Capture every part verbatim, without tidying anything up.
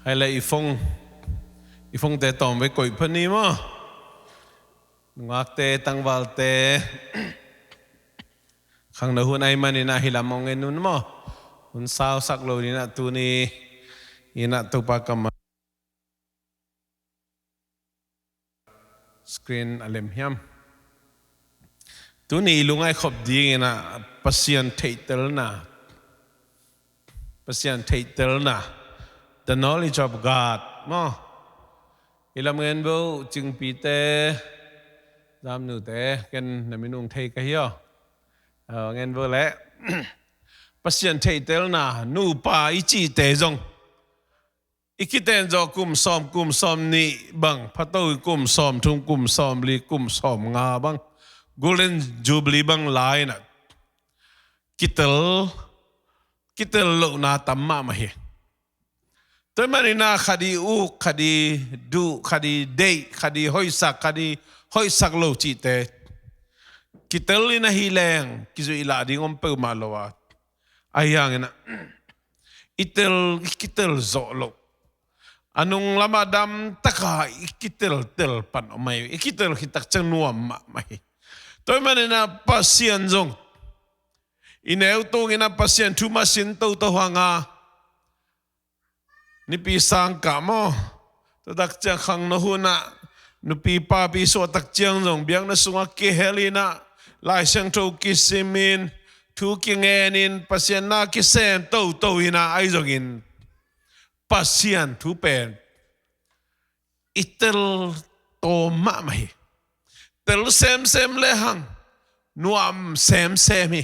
Hai le i phone, i phone te tawm ve koih pha ni maw. Nungakte, tangvalte, khangno hun ahih manin ah hih lam ong en un maw. Hun sausak lo ni in ah tuni in ah Topa kammal screen a lem hiam. Tuni i lungngaih khop dingin ah Pasian theihtelna, Pasian theihtelna, the knowledge of God maw. I lam ngen vo, Cingpite, Zamnute, ken na minung thei ka hi aw. Aw, ngen vo le. Pasian theihtelna, nupa i cihte zong i kiten zawh kum sawm, kum sawm nih bang, phato i kum sawm thum, kum sawm li, kum sawm nga bang, Golden Jubilee bang lai-in ah kitel, kitel lohna tam mahmah hi. Tua ahih manin ah khat i uk, khat i duh, khat i deih, khat i hoihsak, khat i hoihsak lo cihte kitel in ahih leng kizuih lah ding om peuhmah lo a, ahi hangin ah i tel, i kitel zawh loh, a nung lamah damtaka i kiteltel pan om ahi. I kitel khit tak ciang nuam mahmah hi. Tua ahih manin ah Pasian zong i neu tungin ah Pasian thu mah sin toto hang a, nipi sang kah maw, tua tak ciang khangno hun ah nupi papi suah tak ciang zong biakna sungah kihel in ah, Lai Siangtho kisimin, thu kingen in, Pasian na kisem toto in ah, ahi zongin Pasian thu pen i tel tawm mahmah hi. Tel semsem lehang nuam semsem hi.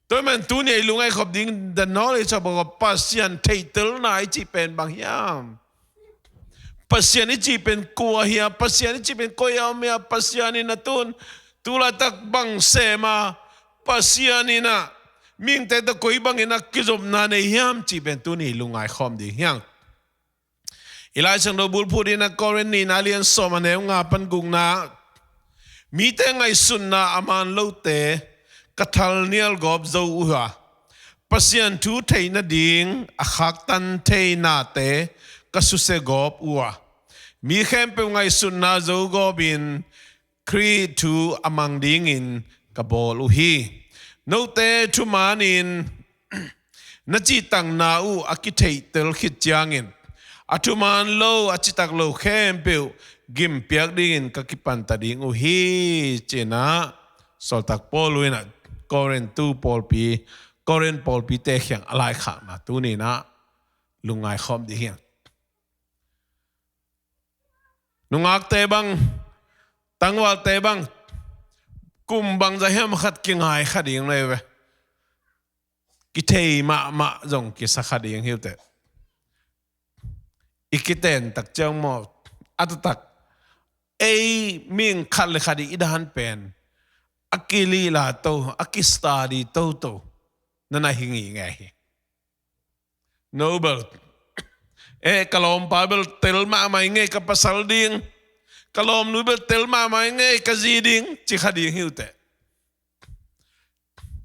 Tua ahih manin tuni a i lungngaih khop ding, the knowledge of God, Pasian theihtelna i cih pen bang hiam? Pasian i cih pen kua hiam? Pasian i cih pen koi a om hiam? Pasian in a tun, tu laitak bang sem a, Pasian in ah mihingte tawh koi bangin ah kizopna nei hiam cih pen tuni i lungngaih khawm ding hi hang. I Lai Siangtho bulphuh dingin ah Korin nihna lian sawm a neu nga pan gukna, mite ngaihsutna a man lote ka thalnial gawp zo uh a, Pasian thu theih nading a khaktan thei nate ka susia gawp uh a, mi khempeuh ngaihsutna zo gawpin Khrih thu a mang dingin ka bawl uh hi. Note thumanin na cihtakna uh a kitheihtel khit ciangin, a thuman lo, a citak lo khempeuh gimpiak dingin ka kipanta ding uh hi, ci-in ah Sawltak Paul in ah Korin tu pawlpi, Korin pawlpite kiang a laikhakna tuni in ah lungngai khawm ding hi hang. Nungakte bang, tangvalte bang, kum bangzah hiam khat kingai kha ding lo hi ve. Kithei mahmah zong kisa kha ding hi uh teh. I kiten tak ciang maw, a taktak ei mihing khat le khat i dan pen a kilihla to, a ki-study toto na na hi ngei ngei hi. No bel, eh, ka lawmpa bel tel mahmah hi ngei ka pasal ding, ka lawmnu bel tel mahmah hi ngei ka zi ding, ci kha ding hi uh teh.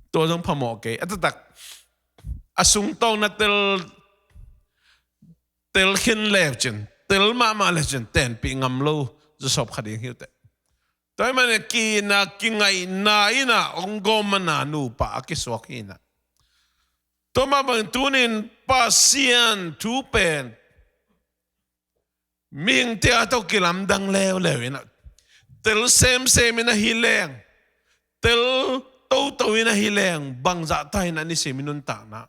Tua zong phamawh kei, a taktak a sungtawng na tel, tel khin le uh cin, tel mahmah le uh cin tenpih ngam lo zawsawp kha ding hi uh teh. Tua ahih manin a ki-itna, kingaihna in ah hong gawm man a nupa a kisuak hi in ah. Tua mah bangin tunin Pasian thu pen mihingte a tawh kilamdang leuleu in ah, tel semsem in ahi leng, tel toto in ahi leng, bangzah ta in ah nisim i nuntakna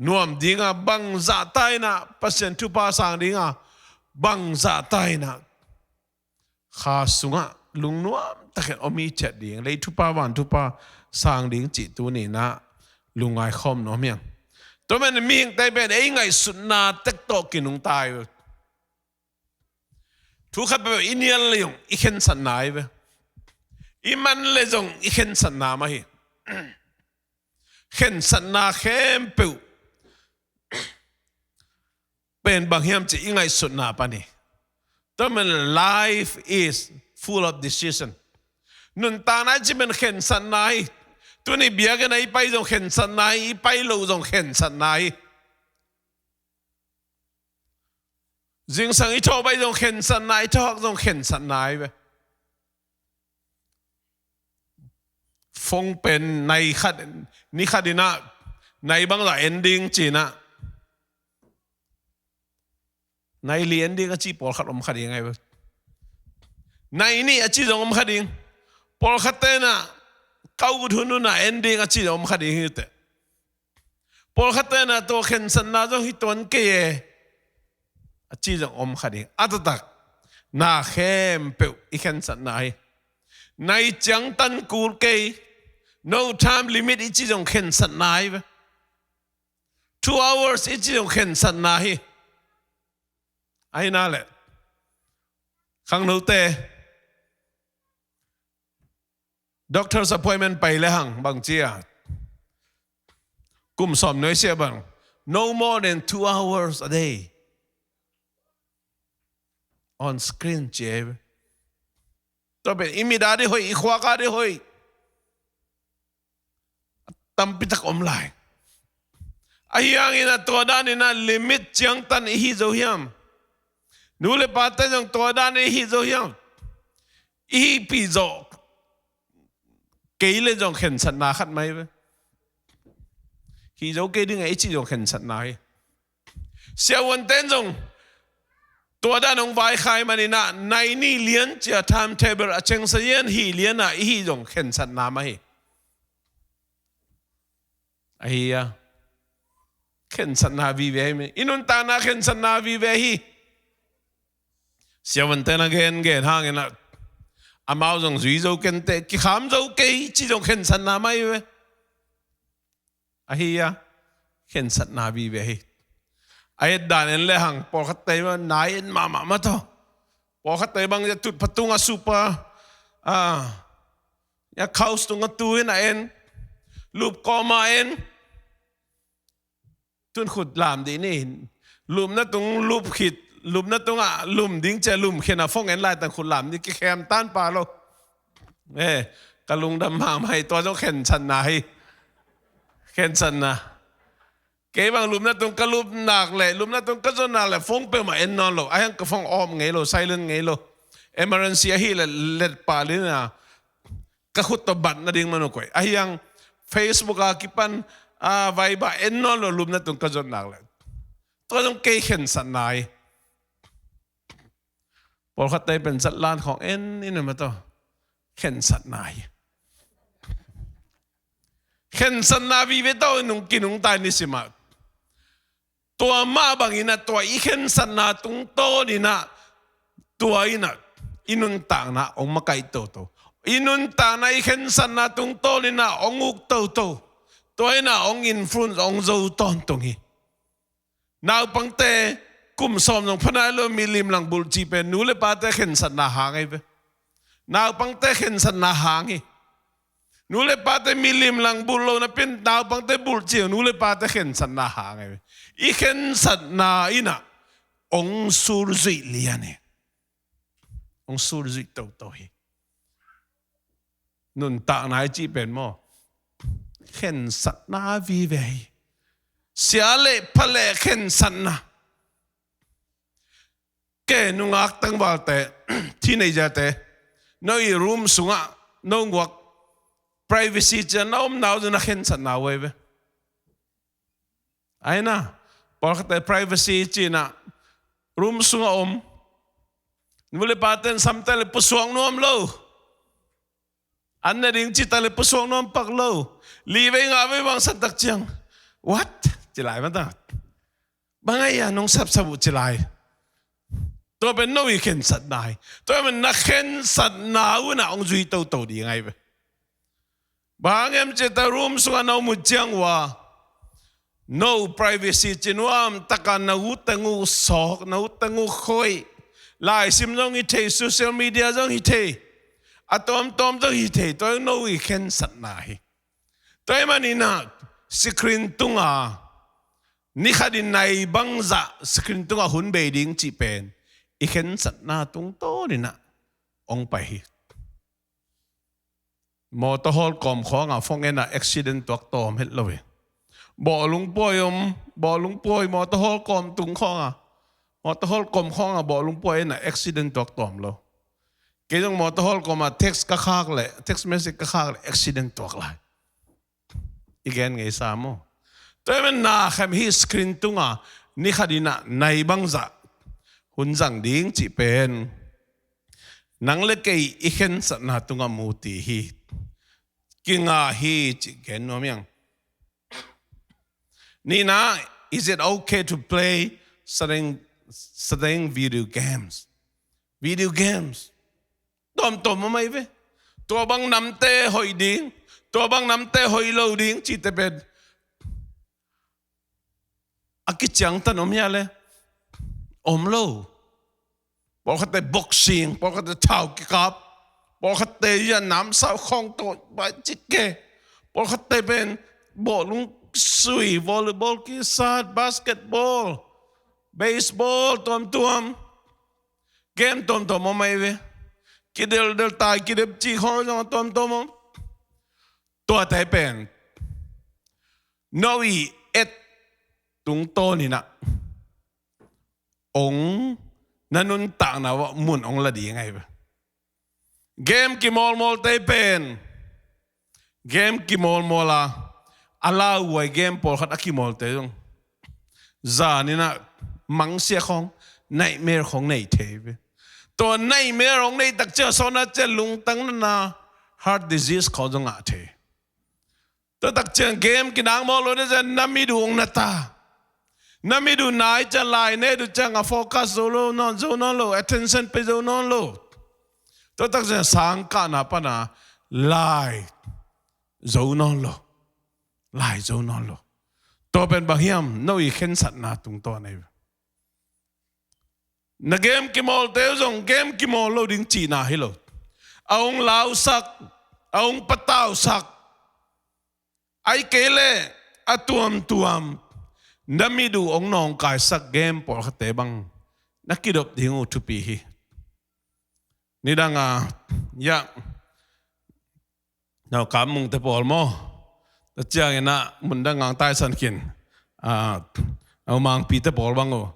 nuam ding a, bangzah ta in ah Pasian thupha sang ding a, bangzah ta in ah kha sungah lungnuam takin om i ciat ding, lei thupha van thupha sang ding cih tuni in ah lungngai khawm nuam hi hang. Tua manin mihingte pen ei ngaihsutna tek tawh kinungta hi. Thu khat peuh i nial le zong i khensatna hi ve. I man le zong i khensatna mah hi. Khensatna khempeuh pen bang hiam cih i ngaihsutna pan hi. Tua manin life is full of decision. Nuntakna i cih pen khensatna hi. Tuni biakinn ah i pai zong khensatna hi, i pai loh zong khensatna hi. Zingsang i thawh baih zong khensatna, i thawhak zong khensatna hi ve. Phone pen nai khat, ni khat inah nai bangzah en ding ci-inah, nai li en ding a ci pawlkhat om kha ding ahi ve. Nai nih a ci zong om kha ding. Pawlkhat tenah ka ut hunhunah en ding a ci zong om kha ding hi teh. Pawlkhat tenah tua khensatna zong hi tuan kei e a ci zong om kha ding. A taktak na khempeuh i khensatna hi. Nai ciangtan kul kei, no time limit i ci zong khensatna hi ve. Two hours i ci zong khensatna hi. Ahi na le khangnote doctor's appointment pai le hang bang cia, kum sawm nuai sia bang, no more than two hours a day on screen cia. Tua pen i mit a dih hoih, i khuak a dih hoih. Tampitak om lai. Ahi hangin a tua danin a limit ciangtan i hi zo hiam? Nu le pate zong tua dan i hi zo hiam? I hihpih zawh kei le zong khensatna khat mai ve. Hi zo kei ding a i ci zong khensatna hi. Siavuanten zong tua dan hong vaikhai maninah nai ni lian cia timetable a cengsa lian hi lianah i hi zong khensatna mah hi. Ahi a, khensatna vive hi. I nuntakna khensatna vive hi. Siavuanten a gengen hanginah amau zong zui zo kenteh, kikham zo kei ci zong khensatna mah hi ve. Ahi a, khensatna vive hi. A etdan en le hang pawlkhat tei nai en mahmah mah tawh. Pawlkhat tei bang ya tut phatung a supa a, ya khaus tung a tu in a en, lup kawma en. Tun khut lam dih ni. Lupna tung lup khit, lupna tungah lum ding cia lum khen a phone en laitan khut lam dih, kikhem tan pa lo. Eh, ka lungdam mahmah hi, tua zong khensatna hi. Khensatna. Kei bang lupna tung ka lup nak le, lupna tung ka zon nak le phone peuhmah en nawn lo. Ahi hang ka phone off ngei lo, silent ngei lo. Emergency ahi le let pah lina ka khut tawh bat nading man uh koih. Ahi hang Facebook a kipan a Viber en nawn lo, lupna tung ka zon nak le. Tua zong kei khensatna hi. Pawlkhat tei pen zatlan khawng en in a mah tawh khensatna hi. Khensatna vive tawh i nung kinungta i nisimah. Tua mah banginah tua i khensatna tungtawninah tua inah i nuntakna hong makaih toto. I nuntakna i khensatna tungtawninah hong uk toto. Tua inah hong influence hong zo tawntung hi. Naupangte kum sawm zong phanai lo mi limlang bulh cih pen nu le pate khensatna hang ahi ve. Naupangte khensatna hang hi. Nu le pate mi limlang bulh lo na pen naupangte bulh cih nu le pate khensatna hang ahi ve. I khensatna inah hong surzuih lian hi. Hong surzuih toto hi. Nuntakna i cih pen maw, khensatna vive hi. Sia le pha le khensatna. Ke nungak tangvalte, teenagerte, no i room sungah no nguak, privacy cian na omna uh zong na khensatna uh ahi ve. Aina, pawlkhatte privacy cinah room sungah om. Nu le paten samte le pusuak nuam lo. An na ding cita le pusuak nuam pak lo. Li vei nga vei vang santak ciang, what? Ci lai mata. Bang ai a nong sapsap uh ci lai. Tua pen no i khensatna hi. Tua pen na khensatna uh na hong zui toto ding ahi ve. Bang em cita room sungah na um uh ciang uh a, no privacy ci nuam taka na u teng uh sawk, na u teng uh khoih. Laisim zong hi thei, social media zong hi thei. A tawmtawm zong hi thei, tua no i khensatna hi. Tua hi maninah screen tunga ni khatin nai bangzah screen tungah hun bei ding cih pen i khensatna tungtawninah hong pai hi. Mawtaw hawl kawm khawngah phone enah accident tuak tawm het lo hi. Bawhlung puai om, bawhlung puai mawtaw hawl kawm tung khawngah Mawtaw hawlkom khawngah bawlung pua in ah accident tuak tuam lo. Kei zong mawtaw hawlkom ah text ka khak leh, text message ka khak leh accident tuak lai. I gen ngei sa maw? Tua ahih manin na khem hi screen tungah ni khat in ah nai bangzah hun zang ding cih pen nang le kei i khensatna tungah mu ti hi. Kinga hi cih gen nuam hi ing. Nihna, is it okay to play certain, certain video games? Video games. Tuamtuam om ahi ve. Tua bang namte hoih ding, tua bang namte hoih lo ding cihte pen a kiciangtan om hia le? Om lo. Pawlkhatte boxing, pawlkhatte thau kikap, pawlkhatte ia namsau khawng tawh bai cik ke. Pawlkhatte pen bawlung sui, volleyball kisat, basketball, baseball, tuamtuam. Game tuamtuam om ahi ve. Kideldel tai, kidep cih khawng zong tuamtuam om. Tuate pen no i et tungtawn in ah ong na nuntakna uah mun ong la ding ahi ve. Game kimawlmawlte pen, game kimawlmawl a, a lauhuai game pawlkhat a kimawlte zong zan in ah mangsia khawng, nightmare khawng nei thei ve. Tua nightmare hong nei tak ciang sawnna ciang lungtang natna, heart disease khawng zong ngah thei. Tua tak ciang game kinang mawl lo na ciang na mit uh hong na ta. Na mit uh nai ciang lai ne uh ciang a focus zo lo nawn, zo nawn lo, attention pe zo nawn lo. Tua tak ciang sangkahna pana lai zo nawn lo. Lai zo nawn lo. Tua pen bang hiam, no i khensatna tungtawn ahi. Na game kimawlte uh zong game kimawl lo ding cihna hi lo. A hong lausak, a hong patausak, ahih kei leh a tuamtuam na mit uh hong nawngkaisak game pawlkhatte bang na kidop ding uh thupi hi. Nidang a, ya, no, Kam Mungte pawl maw? Tua ciangin ah mundang ngang taisan khin. A, a Mangpite pawl bang uh.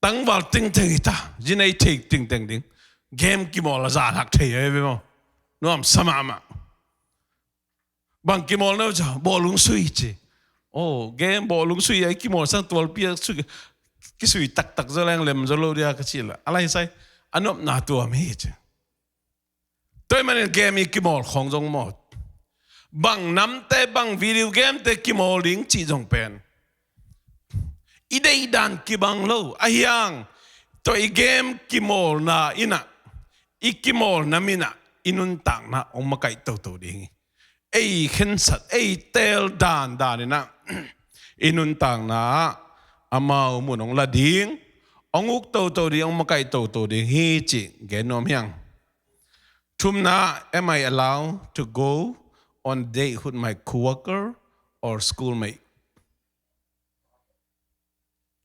Tangval tengteng hi ta, zi nei thei tengteng ding. Game kimawl a zan hak thei ahi ve maw? Nuamsa mahmah. Bang kimawl na uh cia, bawlung sui ci. Oh, game bawlung sui a i kimawl sang tualpi a sui, kisui taktak zaw leng lem zaw lo dia ka ci la. A lai sai, a nopna tuam hi ci. Tua ahih manin game i kimawl khawng zong maw, bang namte, bang video gamete kimawl ding cih zong pen i deihdan kibang lo. Ahi hang tua i game kimawlna in ah, i kimawlna min ah i nuntakna hong makaih toto ding hi. Ei khensat, ei teel dandan in ah i nuntakna ah amau mun hong la ding, hong uk toto ding, hong makaih toto ding hi cih gen nuam hi ing. Thumna, am I allowed to go on date with my coworker or schoolmate?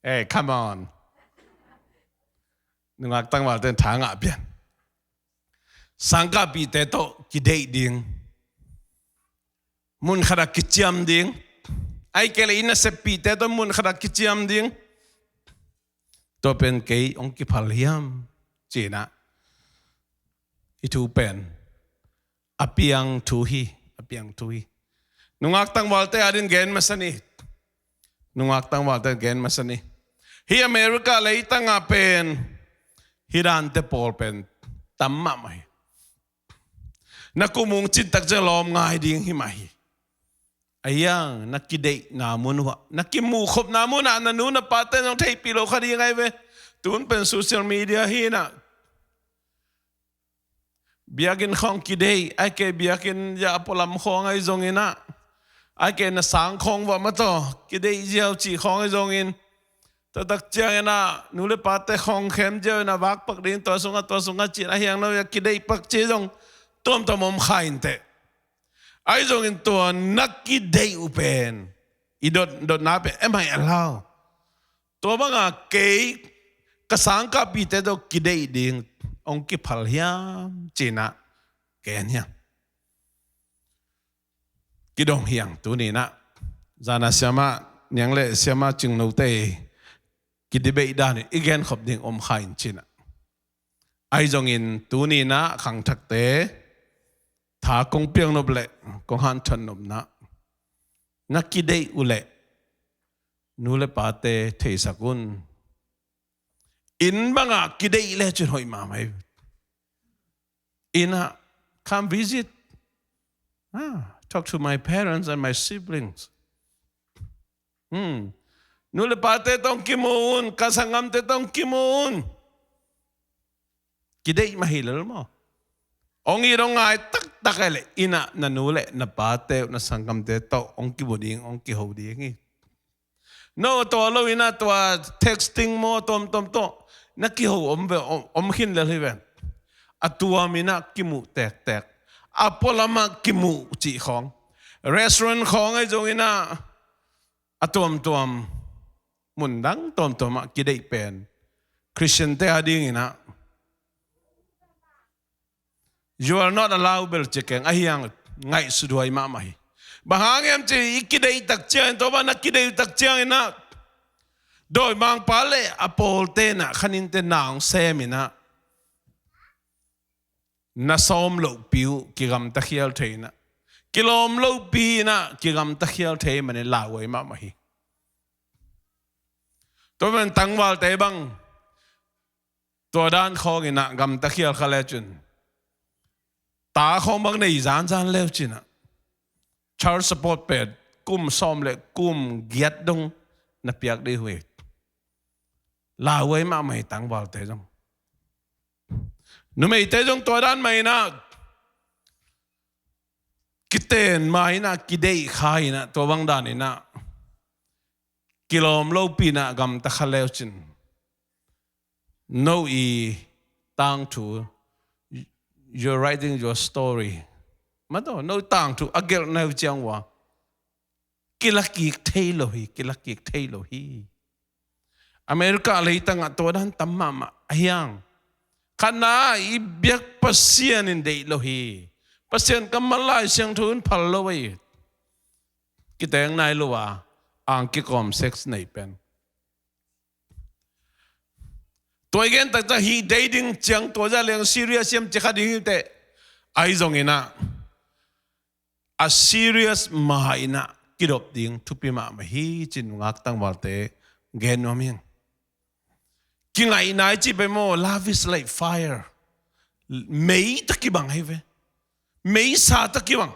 Hey, come on. Nungak tangvalte in tha ngah pian. Sangkahpihte tawh kideih ding, mun khatah kiciam ding, ahih kei leh i naseppihte tawh mun khatah kiciam ding. Tua pen kei hong kiphal hiam? Ci-in ah hih thu pen a piang thu hi, a piang thu hi. Nungak tangvalte adingin gen masa ni. Nungak tangvalte gen masa ni. Hih America leitang ah pen hih dante pawl pen tam mahmah hi. Na kum hong cin tak ciang lawm ngai ding hi mah hi. Ahi hang na kideihna mun uh ah, na kimuhkhopna mun ah na nu na pate zong theihpih lo kha ding ahi ve. Tun pen social media hi in ah, biakinn khawng kideih, ahih kei leh biakinn ah a pualam khawng ahi zongin ah, ahih kei leh na sang khawng uah mah tawh kideih ziau cih khawng ahi zongin, tua tak ciangin ah nu le pate khawng khem ziau in ah vakpak ding, tua sungah, tua sungah ci-in, ahi hang no a kideih pak cih zong tuamtuam om kha inteh. Ahi zongin tua na kideih uh pen, i dot, dotna pen, am I allowed? Tua banga kei ka sangkahpihte tawh kideih ding hong kiphal hiam? Ci-in ah gen hiam? Kidong hi ing. Tuni in ah zan a siamah Niang le siamah Cingnote kideih dan in i genkhop ding om kha in cinah. Ahi zongin tuni inah khangthakte tha kong piak nop le kong hanthawn nopna, na kideih uh leh nu le pate theisak un. Inn bangah kideih le cin hoih mahmah hi. Innah, come visit. Ah, talk to my parents and my siblings. Hmm. Nu le pate tawh hong kimu un, ka sanggamte tawh hong kimu un. Kideih mah hi lel maw? Hong it hong ngai taktak e le, innah na nu le na pate uh, na sanggamte tawh hong kimu ding, hong kiho ding hi. No, tua lo innah tua texting maw, tuamtuam tawh na kiho om ve, om, om khin lel hi ve. A tuam innah kimuh tektek, a pualamah kimuh cih khawng, restaurant khawng ahi zong innah, a tuamtuam, mundang tuamtuamah kideih pen Khristiante a ding innah, you are not allowed bel ci keng, ahi hang ngaihsut huai mahmah hi. Bang hang hiam ci, i kideih tak ciangin, tua bang na kideih tak ciangin ah, dawimangpa le a pawlte innah khaninte na hong sem innah, na sawm lohpi uh kigamta khial thei innah, kilawm lohpi innah kigamta khial thei manin lauhuai mahmah hi. Tua man tangvalte bang tua dan khawng innah gamta khial kha le cin, ta khawng bang nei zanzan leu cinah, child support pen kum sawm le kum giat dong na piak dih uh hi. Lauhuai mahmah hi tangvalte zong. Numeite zong tua dan mah innah, kiten ma innah, kideih kha innah, tua bang dan innah kilawm lopi innah gamta kha leu cin, no i tangthu, you're writing your story. Mataw, no tangthu a gelhna uh ciang ua kilakik thei lo hi, kilakik thei lo hi. America leitangah tua dan tam mahmah ahi hang. Khatna, i biak Pasian in deih lo hi. Pasian kammal Lai Siangtho in phal lo hi. Kiteng nai lo a, ang kikawm sex nei pen. Tua i gen taktak hi, dating ciang tua zah leng serious hiam ci kha ding hi teh. Ahi zong innah, a serious ma innah kidop ding thupi mahmah hi cin nungak tangvalte gen nuam ing. Kingaihna i cih pen maw, love is like fire. Mei tawh kibang hi ve. Meisa tawh kibang.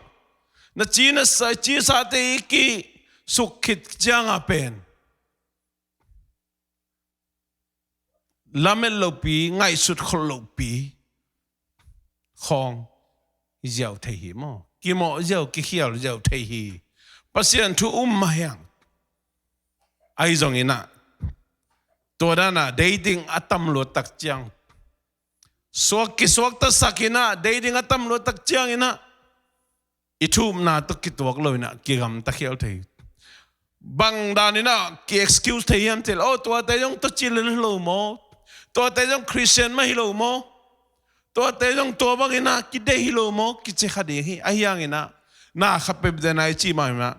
Na ci na sa, cisate i kisuk khit ciangah pen lamet lopi, ngaihsut khol lopi khawng ziau thei hi maw? Kimawh ziau, kikhial ziau thei hi. Pasian thu um mah hi hang. Ahi zong innah, tua danah dating a tam luat tak ciang, suak, kisuaktasak innah, dating a tam luat tak ciang innah, i thu upna tawh kituak lo innah kigamta khial thei. Bang dan innah ki-excuse thei hiam cih leh, oh, tuate zong tua ci lel hi lo maw? Tuate zong Khristian mah hi lo maw? Tuate zong tua bang innah kideih hi lo maw? Kici kha ding hi. Ahi hang innah, na kha peuh den a i cih mah innah,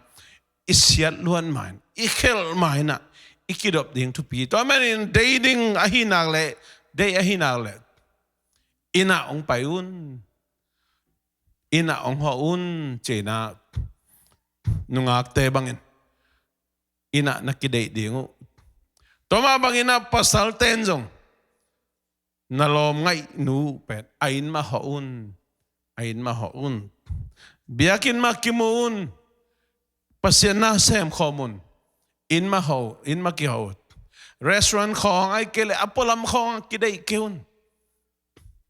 i siat luat ma in, i khelh ma innah, i kidop ding thupi. Tua manin dating ahi nak leh, deih ahi nak leh, innah hong pai un. Innah hong hawh un, ci-in ah nungakte bangin innah na kideih ding uh. Tua mah bangin ah pasalte'n zong na lawm ngaihnu pen a inn mah hawh un, a inn mah hawh un. Biakinn mah kimu un. Pasian na sem khawm un. Inn mah hawh, inn mah kihawh. Restaurant khawng ahih kei leh a pualam khawng ah kideih kei un.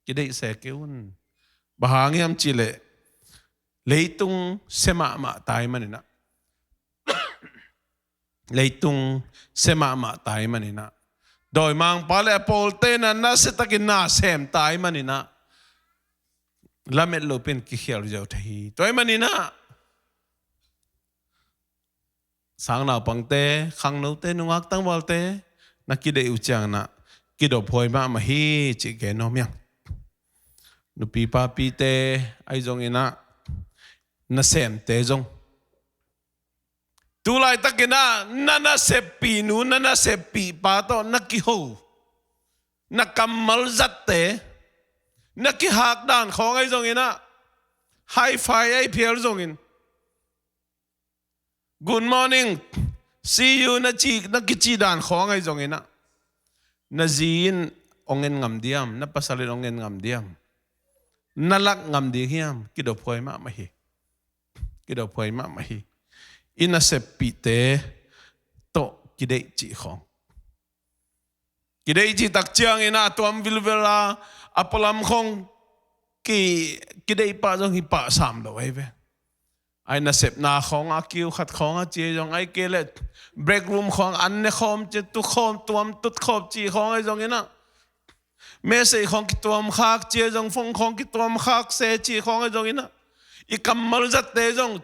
Kideih se kei un. Bang hang hiam cih leh leitung sia mahmah ta ahih manin ah. Leitung sia mahmah ta ahih manin ah. Dawimangpa le a pawlte'n ah nasia takin na sem ta ahih manin ah. Lamet lopi-in kikhial ziau thei hi. Tua ahih manin ah, sang naupangte, khangnote, nungak tangvalte, na kideih uh ciangin ah kidop huai mahmah hi cih gen nuam ing. Nupi papite ahi zongin ah, nasemte zong Tu laitakin ah na naseppih nu, na naseppih pa tawh na kiho, na kammal zatte, na kihak dan khawng ahi zongin ah, hi-fi ahi phial zongin, good morning, see you na ci, na kici dan khawng ahi zongin ah, na zi in hong en ngam diam, na pasal in hong en ngam diam, na lak ngam ding hiam? Kidophuai mahmah hi. Kidophuai mahmah hi. I naseppihte tawh kideih cih khawng. Kideih cih tak ciangin ah a tuam vilvel a, a pualam khawng ki, kideih pah zong hi pah sam lo ahi ve. Ai nasepna khawng a kiu khat khawng a ci ahi zong, ai kei leh break room khawng an ne khawm ci, tu khawm, tuam tut khawm cih khawng ahi zongin ah, message khawng kituam khak ci ahi zong, phone khawng kituam khak se cih khawng ahi zongin ah, i kammal zatte zong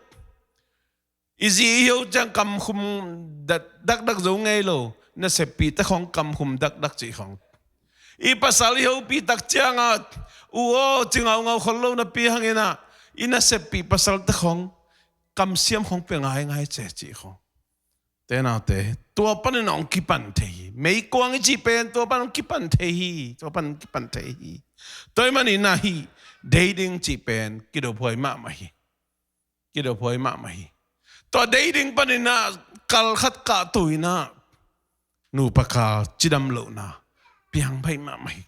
i zi i ho ciang kamkhum dak, dakdak zo ngei lo, naseppihte khawng kamkhum dakdak cih khawng. I pasal i hopih tak ciangah, u aw, ci ngaungau khol lo napi hangin ah, i naseppih pasalte khawng kamsiam khawng pia ngaingai ce cih khawng. Te naute, tua panin hong kipan thei hi. Meikuang i cih pen tua pan hong kipan thei hi. Tua pan hong kipan thei hi. Tua ahih manin ah hih deih ding cih pen kidophuai mahmah hi. Kidophuai mahmah hi. Tua deih ding panin ah kal khat kahto in ah nupa kal cidam lohna piang baih mahmah hi.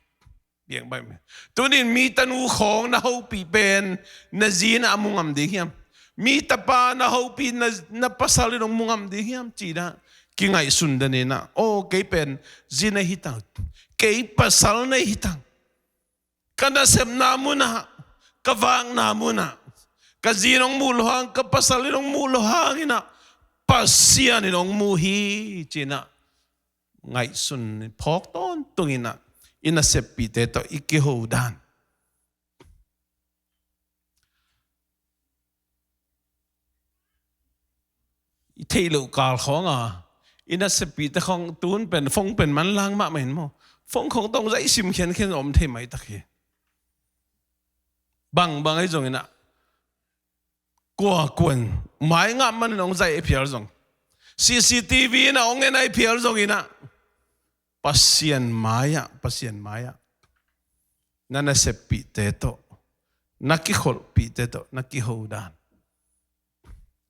Piang baih mahmah hi. Tunin mi tanu khawng na hopih pen na zi in ah mu ngam ding hiam? Mi tapa na hopih na, na pasal in hong mu ngam ding hiam? Ci-in ah kingaihsun den in ah, aw, kei pen zi na hi tang, kei pasal na hi tang. Ka nasepna munah, ka vakna munah, ka zi in hong muh lo hang, ka pasal in hong muh lo hangin ah Pasian in hong mu hi, ci-in ah ngaihsun phawk tawntung in ah, i naseppihte tawh i kiho dan. I theih loh kal khawng a, i naseppihte khawng tun pen, phone pen manlang mahmah in maw. Phone khawng tawh hong zaih sim khiankhian om thei maitak hi. Bangbang ahi zongin ah, kua kuan mai ngah manin hong zaih ahi phial zong, C C T V in ah hong en ahi phial zongin ah, Pasian mai-ah, Pasian mai-ah na naseppihte tawh, na kikholhpihte tawh na kiho dan.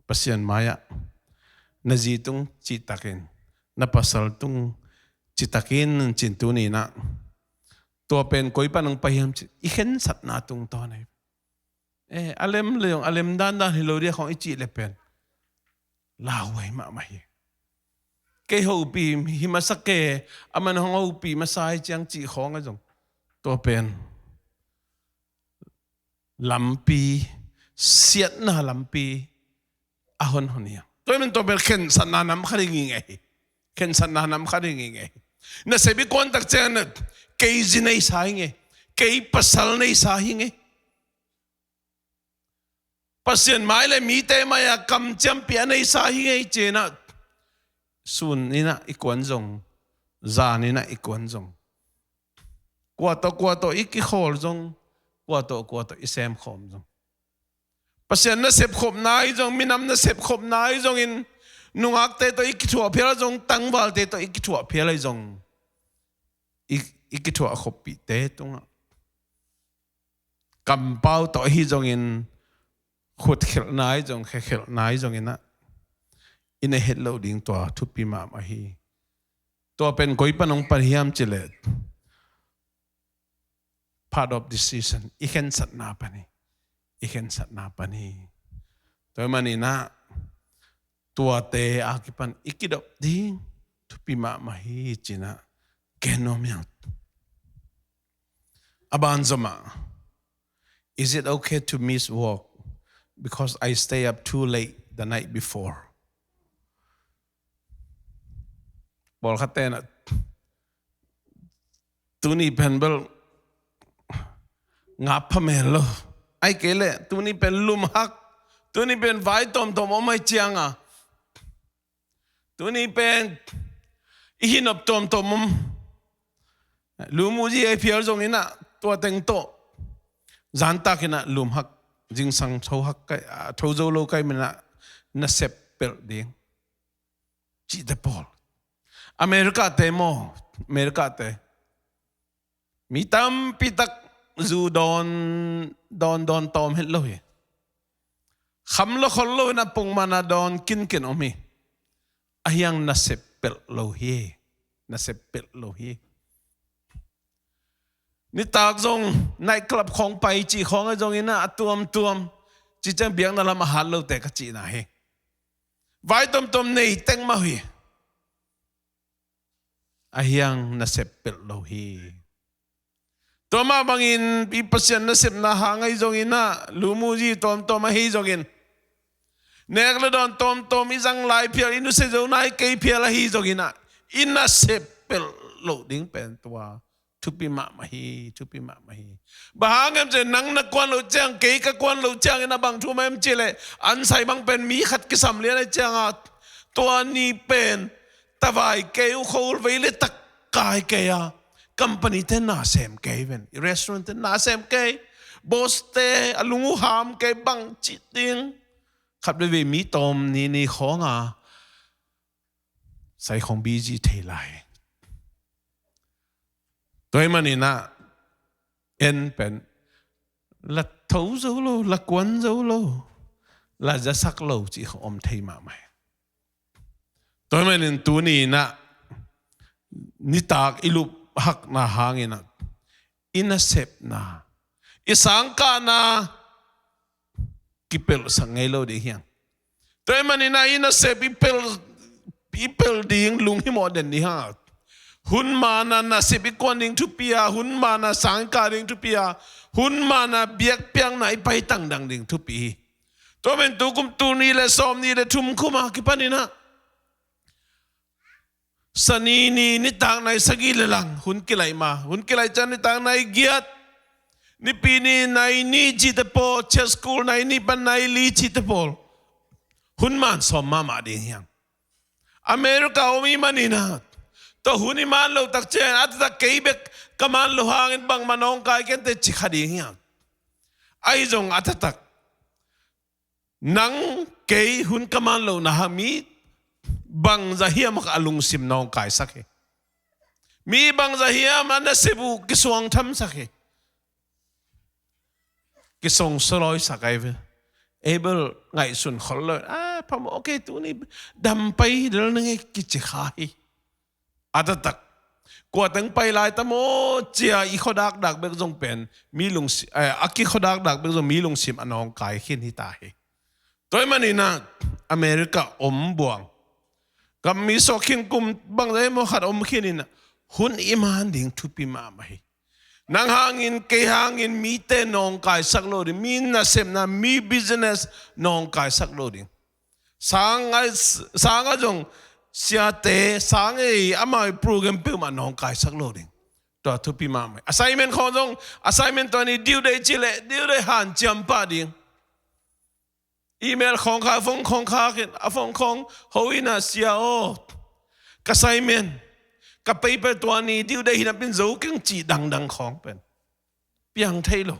Pasian mai-ah na zi tung cihtakin, na pasal tung cihtakin, cin tuni in ah, tua pen koi pan hong pai hiam cih i khensatna tungtawn ahi. Eh, a lem le zong, a lem dandan hi lo dia khawng i cih le pen lauhuai mahmah hi. Kei hopih hi masa kei, aman hong hopih masa hi ciang cih khawng ahi zong, tua pen lampi, siatna lampi a honhon hi. Tua ahih manin tua pen khensatna nam khat hi ngei hi. Khensatna nam khat hi ngei hi. Nasep i kuan tak ciang ah, kei zi neisa hi ngei, kei pasal neisa hi ngei. Pasian mai le mite mai-ah kamciampi a neisa hi ngei, ci-in ah, sun in ah i kuan zong, zan in ah i kuan zong, kua tawh kua tawh i kikhawl zong, kua tawh kua tawh i semkhawm zong, Pasian nasep khopna ahi zong, minam nasep khopna ahi zongin, nungakte tawh i kithuah phial ahi zong, tangvalte tawh i kithuah phial ahi zong, i, i kithuah khoppihte tungah kampau tawh ahi zongin, khutkhelhna ahi zong, khekhelhna ahi zongin ah, i na het loh ding tua thupi mahmah hi. Tua pen koi pan hong pan hiam cih leh, part of decision, i khensatna pan hi. I khensatna pan hi. Tua ahih manin ah, tuate a kipan i kidop ding thupi mahmah hi, ci-in ah gen nuam hi hang. A banzom ah, is it okay to miss work because I stay up too late the night before? Pawlkhatte in ah, tuni pen bel ngap phamel lo, ahih kei leh tuni pen lum hak, tuni pen vai tawmtawm om ahih ciang a, tuni pen i hinop tawmtawm om, lum uh zi ahih phial zongin ah, tua teng tawh zantakin ah lum hak, zingsang tho hak ka hi, a, tho zo lo ka hih manin ah, na sep pelh ding. cihte pawl. America te maw, America te mi tampi tak zu dawn dawn dawn tawm het lo hi. Kham lo khol lo in a pongmana dawn kinkin om hi. Ahiang nasep pelh lo hi. Nasep pelh lo hi. Nitak zong night club khawng pai cih khawng a zong in a tuamtuam ci ciang biakna lam a hat lote ka cihna hi. Vai tuamtuam nei teng mah hi. Ahiang nasep pelh lo hi. Tua mah bangin i Pasian nasepna hang ahi zongin ah lumuzi tawmtawm ahi zongin, nek le dawn tawmtawm i zang lai phial, i nusia zo nai kei phial ahi zongin ah, i nasep pelh loh ding pen tua thupi mahmah hi, thupi mahmah hi. Bang hang hiam cih leh nang na kuan loh ciang, kei ka kuan loh ciangin a bang thu mah hiam cih leh, an sai bang pen mi khat kisam lian ahih ciangin tua ni pen tavai kei uh, khua vei le tak kai kei a, company te na sem kei ven, restaurant te na sem kei, boss te a lung uh ham kei bang ci ding. Khat veivei mi tawm ni ni khawng a sai khawng busy thei lai. Tua ahih manin ah en pen la tho zo lo, la kuan zo lo, la zasak lo cih khawng om thei mahmah hi. Tua ahih manin tuni in ah nitak i lup hakna hangin ah i nasepna, i sangkahna kipelhsak ngei lo ding hi hang. Tua ahih manin ah i nasep i pelh, i pelh ding lunghimawh den ding hi hang. Hun man a nasep i kuan ding thupi a, hun man a sang i kah ding thupi a, hun man a biakpiakna i pai tangdang ding thupi hi. Tua ahih manin tu kum tul nih le sawmnih le thum kum a kipan in ah Sani ni nitak nai sagih le lang hun kilaih ma, hun kilaih ciang nitak nai giat, Nipi ni nai nih cihte pawl, church school nai nih pan nai li cihte pawl hun man sawm mahmah ding hi hang. America om i hih manin ah tua hun i man loh tak ciang a taktak kei bek ka man loh hangin bangmah nawngkai kei inteh ci kha ding hi hang. Ahi zong a taktak nang kei hun ka man lohna hang mi bangzah hiam a lungsim nawngkaisak hi. Mi bangzah hiam a nasep uh kisuangthamsak hi. Kisong sulawisak ahi ve. Abel ngaihsun khol lo. Ah, phamawh kei, tuni dam pai del ning ei kici kha hi. A taktak kua teng pai lai ta maw cia i khuadakdak bek zong pen mi lungsi-, eh, a kikhuadakdak bek zong mi lungsim a nawngkai khin hi ta hi. Tua ahih manin ah America om buang gam mi suak khin, kum bangzah hiam aw khat om khin in ah hun i man ding thupi mahmah hi. Nang hangin, kei hangin mite nawngkaisak lo ding, mi nasepna, mi business nawngkaisak lo ding. Sang a, sang a zong siate, sang ei amau program peuhmah nawngkaisak lo ding. Tua thupi mahmah hi. Assignment khawng zong, assignment tua ni due date ci leh due date hanciam pah ding. Email khawng kha, phone khawng kha khin, a phone khawng ho in ah, sia aw, ka assignment, ka paper tua ni due date hi napi in zo keng cih dangdang khawng pen piang thei lo.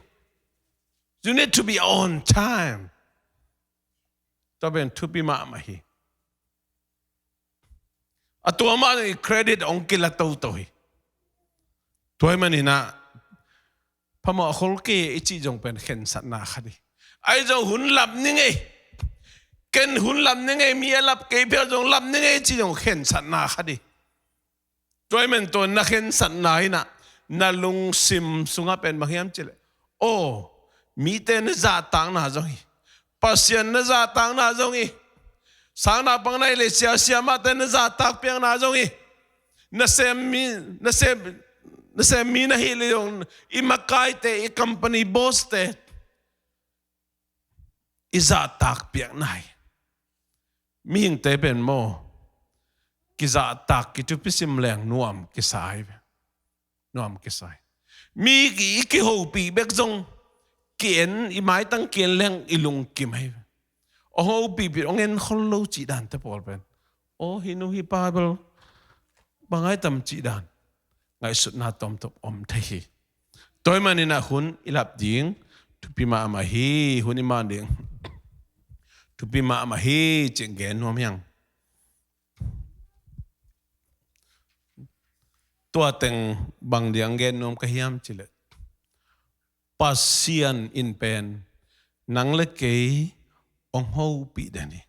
You need to be on time. Tua pen thupi mahmah hi. A tua mah i credit hong kila toto hi. Tua ahih manin ah phamawh khol kei i cih zong pen khensatna khat hi. Ahi zong hun lap ning ei, ken hun lap ning ei, mi a lap kei phial zong lap ning ei cih zong khensatna khat hi. Tua ahih manin tua na khensatna in ah na lungsim sungah pen bang hiam cih leh, aw, mite na zahtakna zong hi, Pasian na zahtakna zong hi, sang naupang nai le sia siamahte na zahtak piakna zong hi, nasem mi, nasem, nasem mi na hih leh zong i makaite, i company boss te i zahtak piakna hi. Mihingte pen maw kizahtak, kithupisim leng nuam kisa hi ve. Nuam kisa hi. Mi i kihopih bek zong ki-en, i maitang ki-en leng i lungkim hi ve. Hong hopihpih, hong en khol lo cih dante pawl pen, aw, hih nu hih pa bel bang a hi tam cih dan ngaihsutna tawmtawm om thei hi. Tua ahih manin ah hun i lap ding thupi mahmah hi, hun i man ding thupi mahmah hi cih gen nuam hi hang. Tua teng bang diang gen nuam ka hiam cih leh, Pasian in pen nang le kei hong hopih den hi.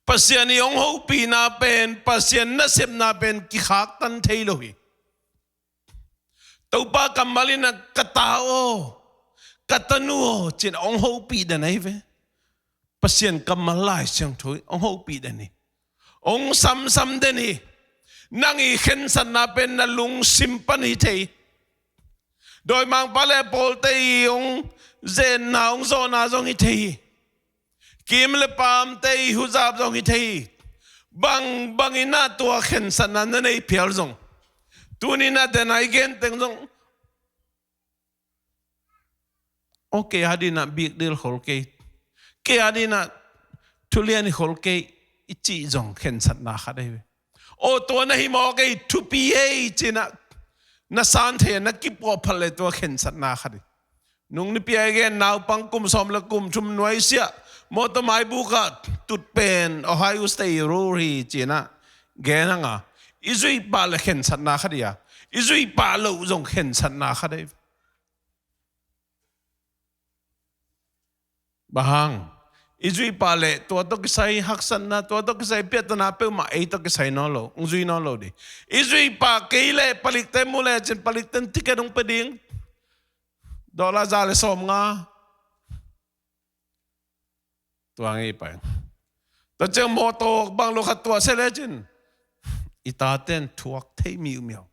Pasian i hong hopihna pen, Pasian nasepna pen kikhaktan thei lo hi. Topa kammal in ah, "Ka ta aw, ka tanu aw," ci-in hong hopih den ahi ve. Pasian kammal, Lai Siangtho in hong hopih den hi. Hong samsam den hi. Nang i khensatna pen na lungsim pan hi thei. Dawimangpa le pawlte i hong zenna, hong zawhna zong hi thei hi. Kim le paamte i huzap zong hi thei hi. Bang bangin ah tua khensatna na nei phial zong, tuni-in ah den a i gen teng zong, "Aw, kei a dingin ah big deal khol kei. Kei a dingin ah thulian hi khol kei," i cih zong khensatna khat ahi ve. "Aw, tua na hi mawk ei, thupi ei," ci-in ah na san thei a, na kipuah phat leh tua khensatna khat hi. Nung nipi a i gen, naupang kum sawm le kum thum nuaisiah, mawtaw maibuk ah tut pen Ohio State Rule hi ci-in ah gen hang a, i zuih pah leh khensatna khat hi a, i zuih pah loh zong khensatna khat hi. Bang hang? I zuih pah leh tua tawh kisai haksatna, tua tawh kisai piahtana peuhmah ei tawh kisai nawn lo, hong zui nawn lo ding. I zuih pah kei leh palikte mu lecin, palikte'n ticket hong pia ding. Dollar za le sawmnga. Tua ngei pai. Tua ciang mawtaw bang lo khat tuah sia lecin, i tate'n thuak thei miumiau.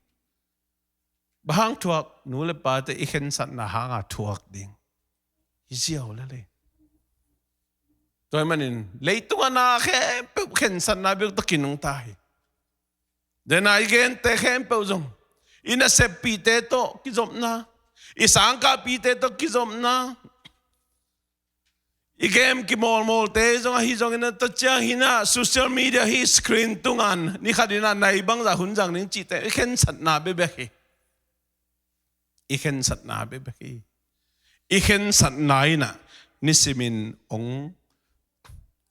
Bang hang thuak? Nu le pate i khensatna hanga thuak ding hi ziau lel hi. Tua ahih manin leitung a na khempeuh khensatna bek tawh kinungta hi. Den a i gente khempeuh zong, i naseppihte tawh kizopna, i sangkahpihte tawh kizopna, i game kimawlmawlte zong ahi zongin ah, tua ciang hi-in ah social media hih screen tungah ni khat in ah nai bangzah hun zang ding cihte, i khensatna bekbek hi. I khensatna bekbek hi. I khensatna in ah nisimin hong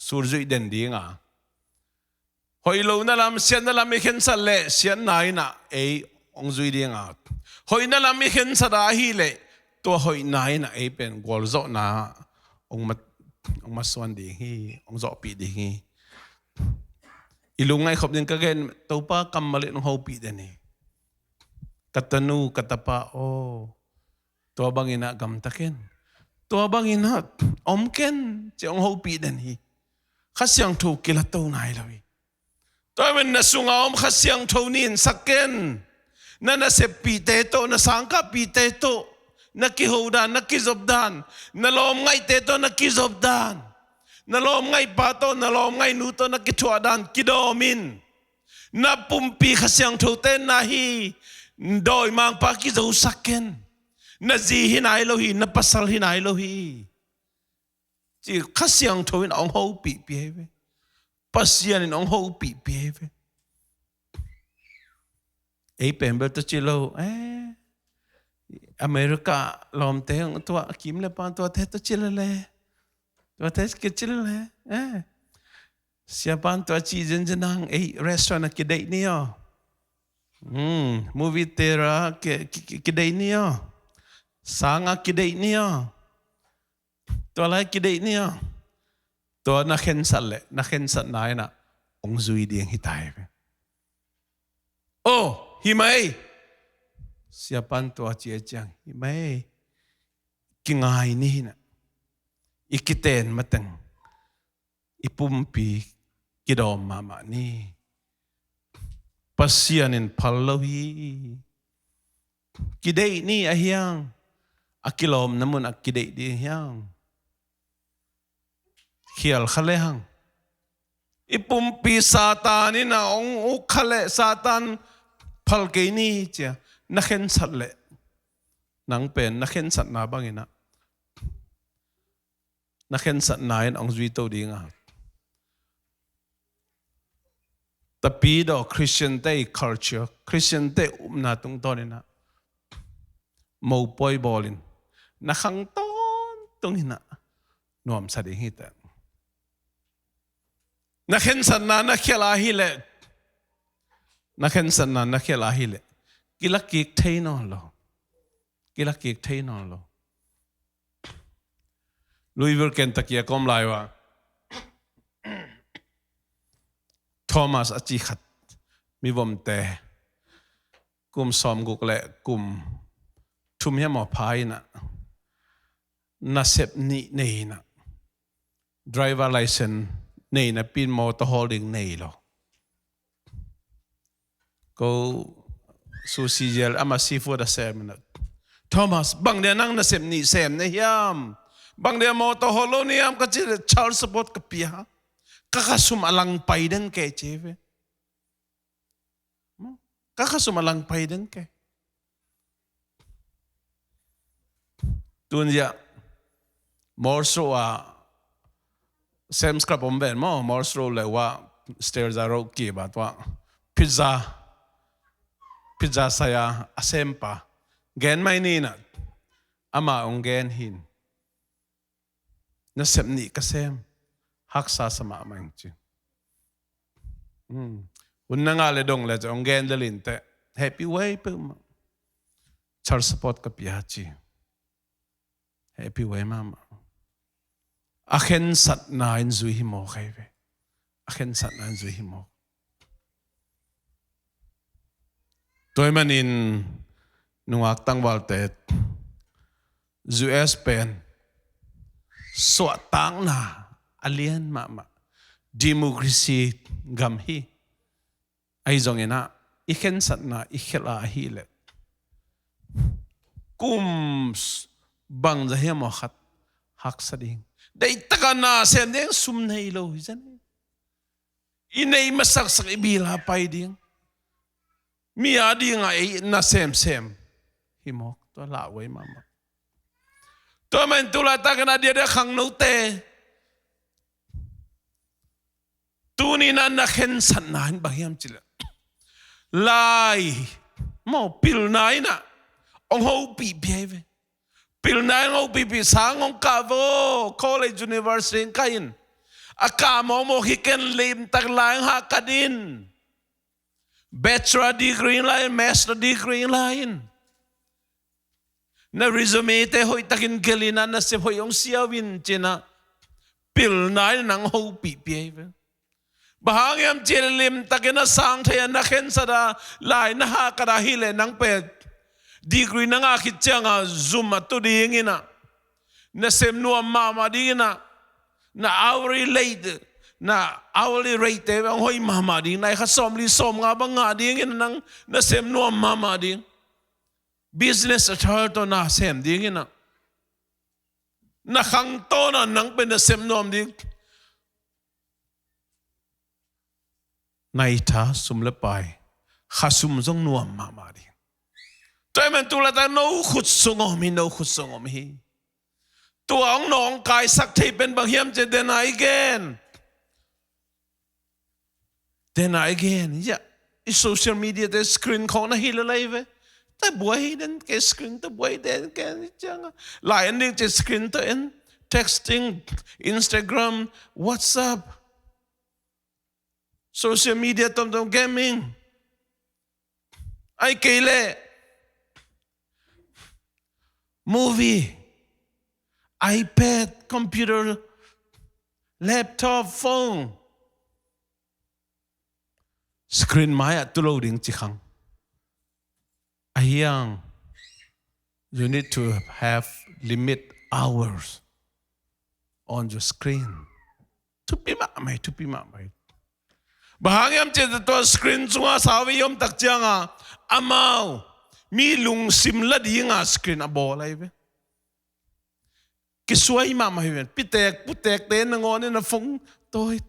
sulzuih den ding a, hoih lohna lam, siatna lam i khensat leh siatna in ah ei hong zui ding a, hoihna lam i khensat a ahih leh tua hoihna in ah ei pen gualzawhna hong ma, hong masuan ding hi, hong zawhpih ding hi. I lungngaih khop ding ka gen, Topa kammal in hong hopih den hi. Ka tanu, ka tapa aw, tua bangin ah gamta ken. Tua bangin ah om ken, ci-a hong hopih den hi. Kha Siangtho kilato nai lo hi. Tua ahih manin na sunga om Kha Siangtho niinsak ken. Na naseppihte tawh, na sangkahpihte tawh na kiho dan, na kizop dan, na lawmngaihte tawh na kizop dan, na lawmngaihpa tawh, na lawmngaihnu tawh na kithuah dan kidawm in. Na pumpi Kha Siangtho tenna hi. Dawimangpa kizosak ken. Na zi hi nai lo hi, na pasal hi nai lo hi, ci Kha Siangtho in hong hopihpih ahi ve. Pasian in hong hopihpih ahi ve. Ei pen bel tua ci lo, eh, America lawmte hong tua, Kim le Pa tuate tua ci lele. Tuate kici lele, eh. Siapa'n tua ci zenzen hang, ei, restaurant ah kideih ni aw. Hmm, movie theater ah ki, ki, ki, kideih ni aw. Sang ah kideih ni aw. Tua lai kideih ni aw. Tua na khensat leh, na khensatna in ah hong zui ding hi ta hi ve. Aw, hi mai. Siapa'n tua ci a ciang, hi mai. Kingai ni hi in ah. I kiten mateng i pumpi kidawm mahmah ni. Pasian in phal lo hi. Kideih ni a hiang, a kilawmna mun ah kideih ding hiang. Khial kha lehang, i pumpi Satan in ah hong uk kha leh, Satan phal kei ni ci-a na khensat leh, nang pen na khensatna bangin ah, na khensatna in hong zui to ding a. Tapidaw Christian-te i culture, Christian-te upna tungtawn in ah mopawi bawlin na khang tawntung in ah nuamsa ding hi teh. Na khensatna na khial a hi leh, Na khensatna na khialh a hileh kilak kik thei nawn lo. Kilak kik thei nawn lo. Louisville, Kentucky a ka om lai ua Thomas a ci khat, mivomte, kum sawmguk le kum thum hiam aw pha in ah, nasep nih nei in ah, driver license nei napi in mawtaw hawl ding nei lo. Ko sushi zel ama seafood a sem in ah, "Thomas, bang dia nang nasep nih sem na hiam? Bang dia mawtaw hawl lo na hiam?" ka cih leh, "Child support ka pia. Ka khasum a lang pai den kei," ci ve. "Ka khasum a lang pai den kei." Tun ziah Morse Road ah, Sam's Club om ven maw, Morse Road le ua, stairs a road kip a tua pizza, pizza sai a a sempa gen mai ni in ah, ama hong gen hi in, "Nasep nih ka sem, haksa sa mahmah ing," ci. Hmm. Hun na ngah le dong le ci, hong gen lel inteh, "Happy way peuhmah. Child support ka pia," ci. Happy way mahmah. A khensatna in zui hi mawk hi ve. A khensatna in zui hi mawk. Tua ahih manin nungak tangvalte, U S pen suahtakna a lian mahmah democracy gam hi. Ahi zongin ah, i khensatna i khialh a hileh, kum s-, bangzah hiam aw khat haksa ding. Deihtak a na sem ding, sum nei lo hi zen. I neih masaksak i bil a pai ding. Mi a ding a ei na semsem hi mawk, tua lauhuai mahmah. Tua man tu laitak in a diakdiak khangnote, tuni in ah na khensatna in bang hiam cih leh, lai maw, pilna in ah hong hopih pia hi ve. Pilna in hong hopih pia, sang hong kah vo, college, university hong kah in, a kah mawkmawk hi ken, limtak lai hong hahkat in. Bachelor degree la in, master degree la in. Na resume te hoihtakin gelh in ah, nasep hoih hong siau in ci-in ah, pilna in nang hopih pia hi ve. Bang hang hiam cih leh limtakin a sang thei a, na khensat a, lai na hahkat a hileh, nang pen degree na ngah khit ciang a zum a tu ding in ah, nasem nuam mahmah ding in ah, na hourly rate, na hourly rate te hong hoih mahmah ding, na kha sawmli sawmnga bang ngah ding in ah, nang nasem nuam mahmah ding. Business a thar tawh na sem ding in ah, na khang tawh na nang pen nasem nuam ding. Na i tha, sum le pai, khasum zong nuam mahmah ding. Tua ahih man tu laitak no khut sung om hi, no khut sung om hi. Tua hong nawngkaisak thei pen bang hiam cih leh, den a i gen, den a i gen, ya, i social media te screen khawng na hi lel lai ve. Tua buai den kei, screen tua buai den kei, ciang a, lai en ding cih screen tua en, texting, Instagram, WhatsApp, social media tuamtuam, gaming, ahih kei leh movie, iPad, computer, laptop, phone, screen mai-ah tu lo ding ci khang. Ahi hang, you need to have limit hours on your screen. Thupi mahmah hi, thupi mahmah hi. Bang hang hiam cih leh tua screen sungah sauvei i om tak ciang a, amau mi lungsim la ding a screen a bawl ahi ve. Kisuai mahmah hi ve. Pitek putekte nangawn in a phone tawi.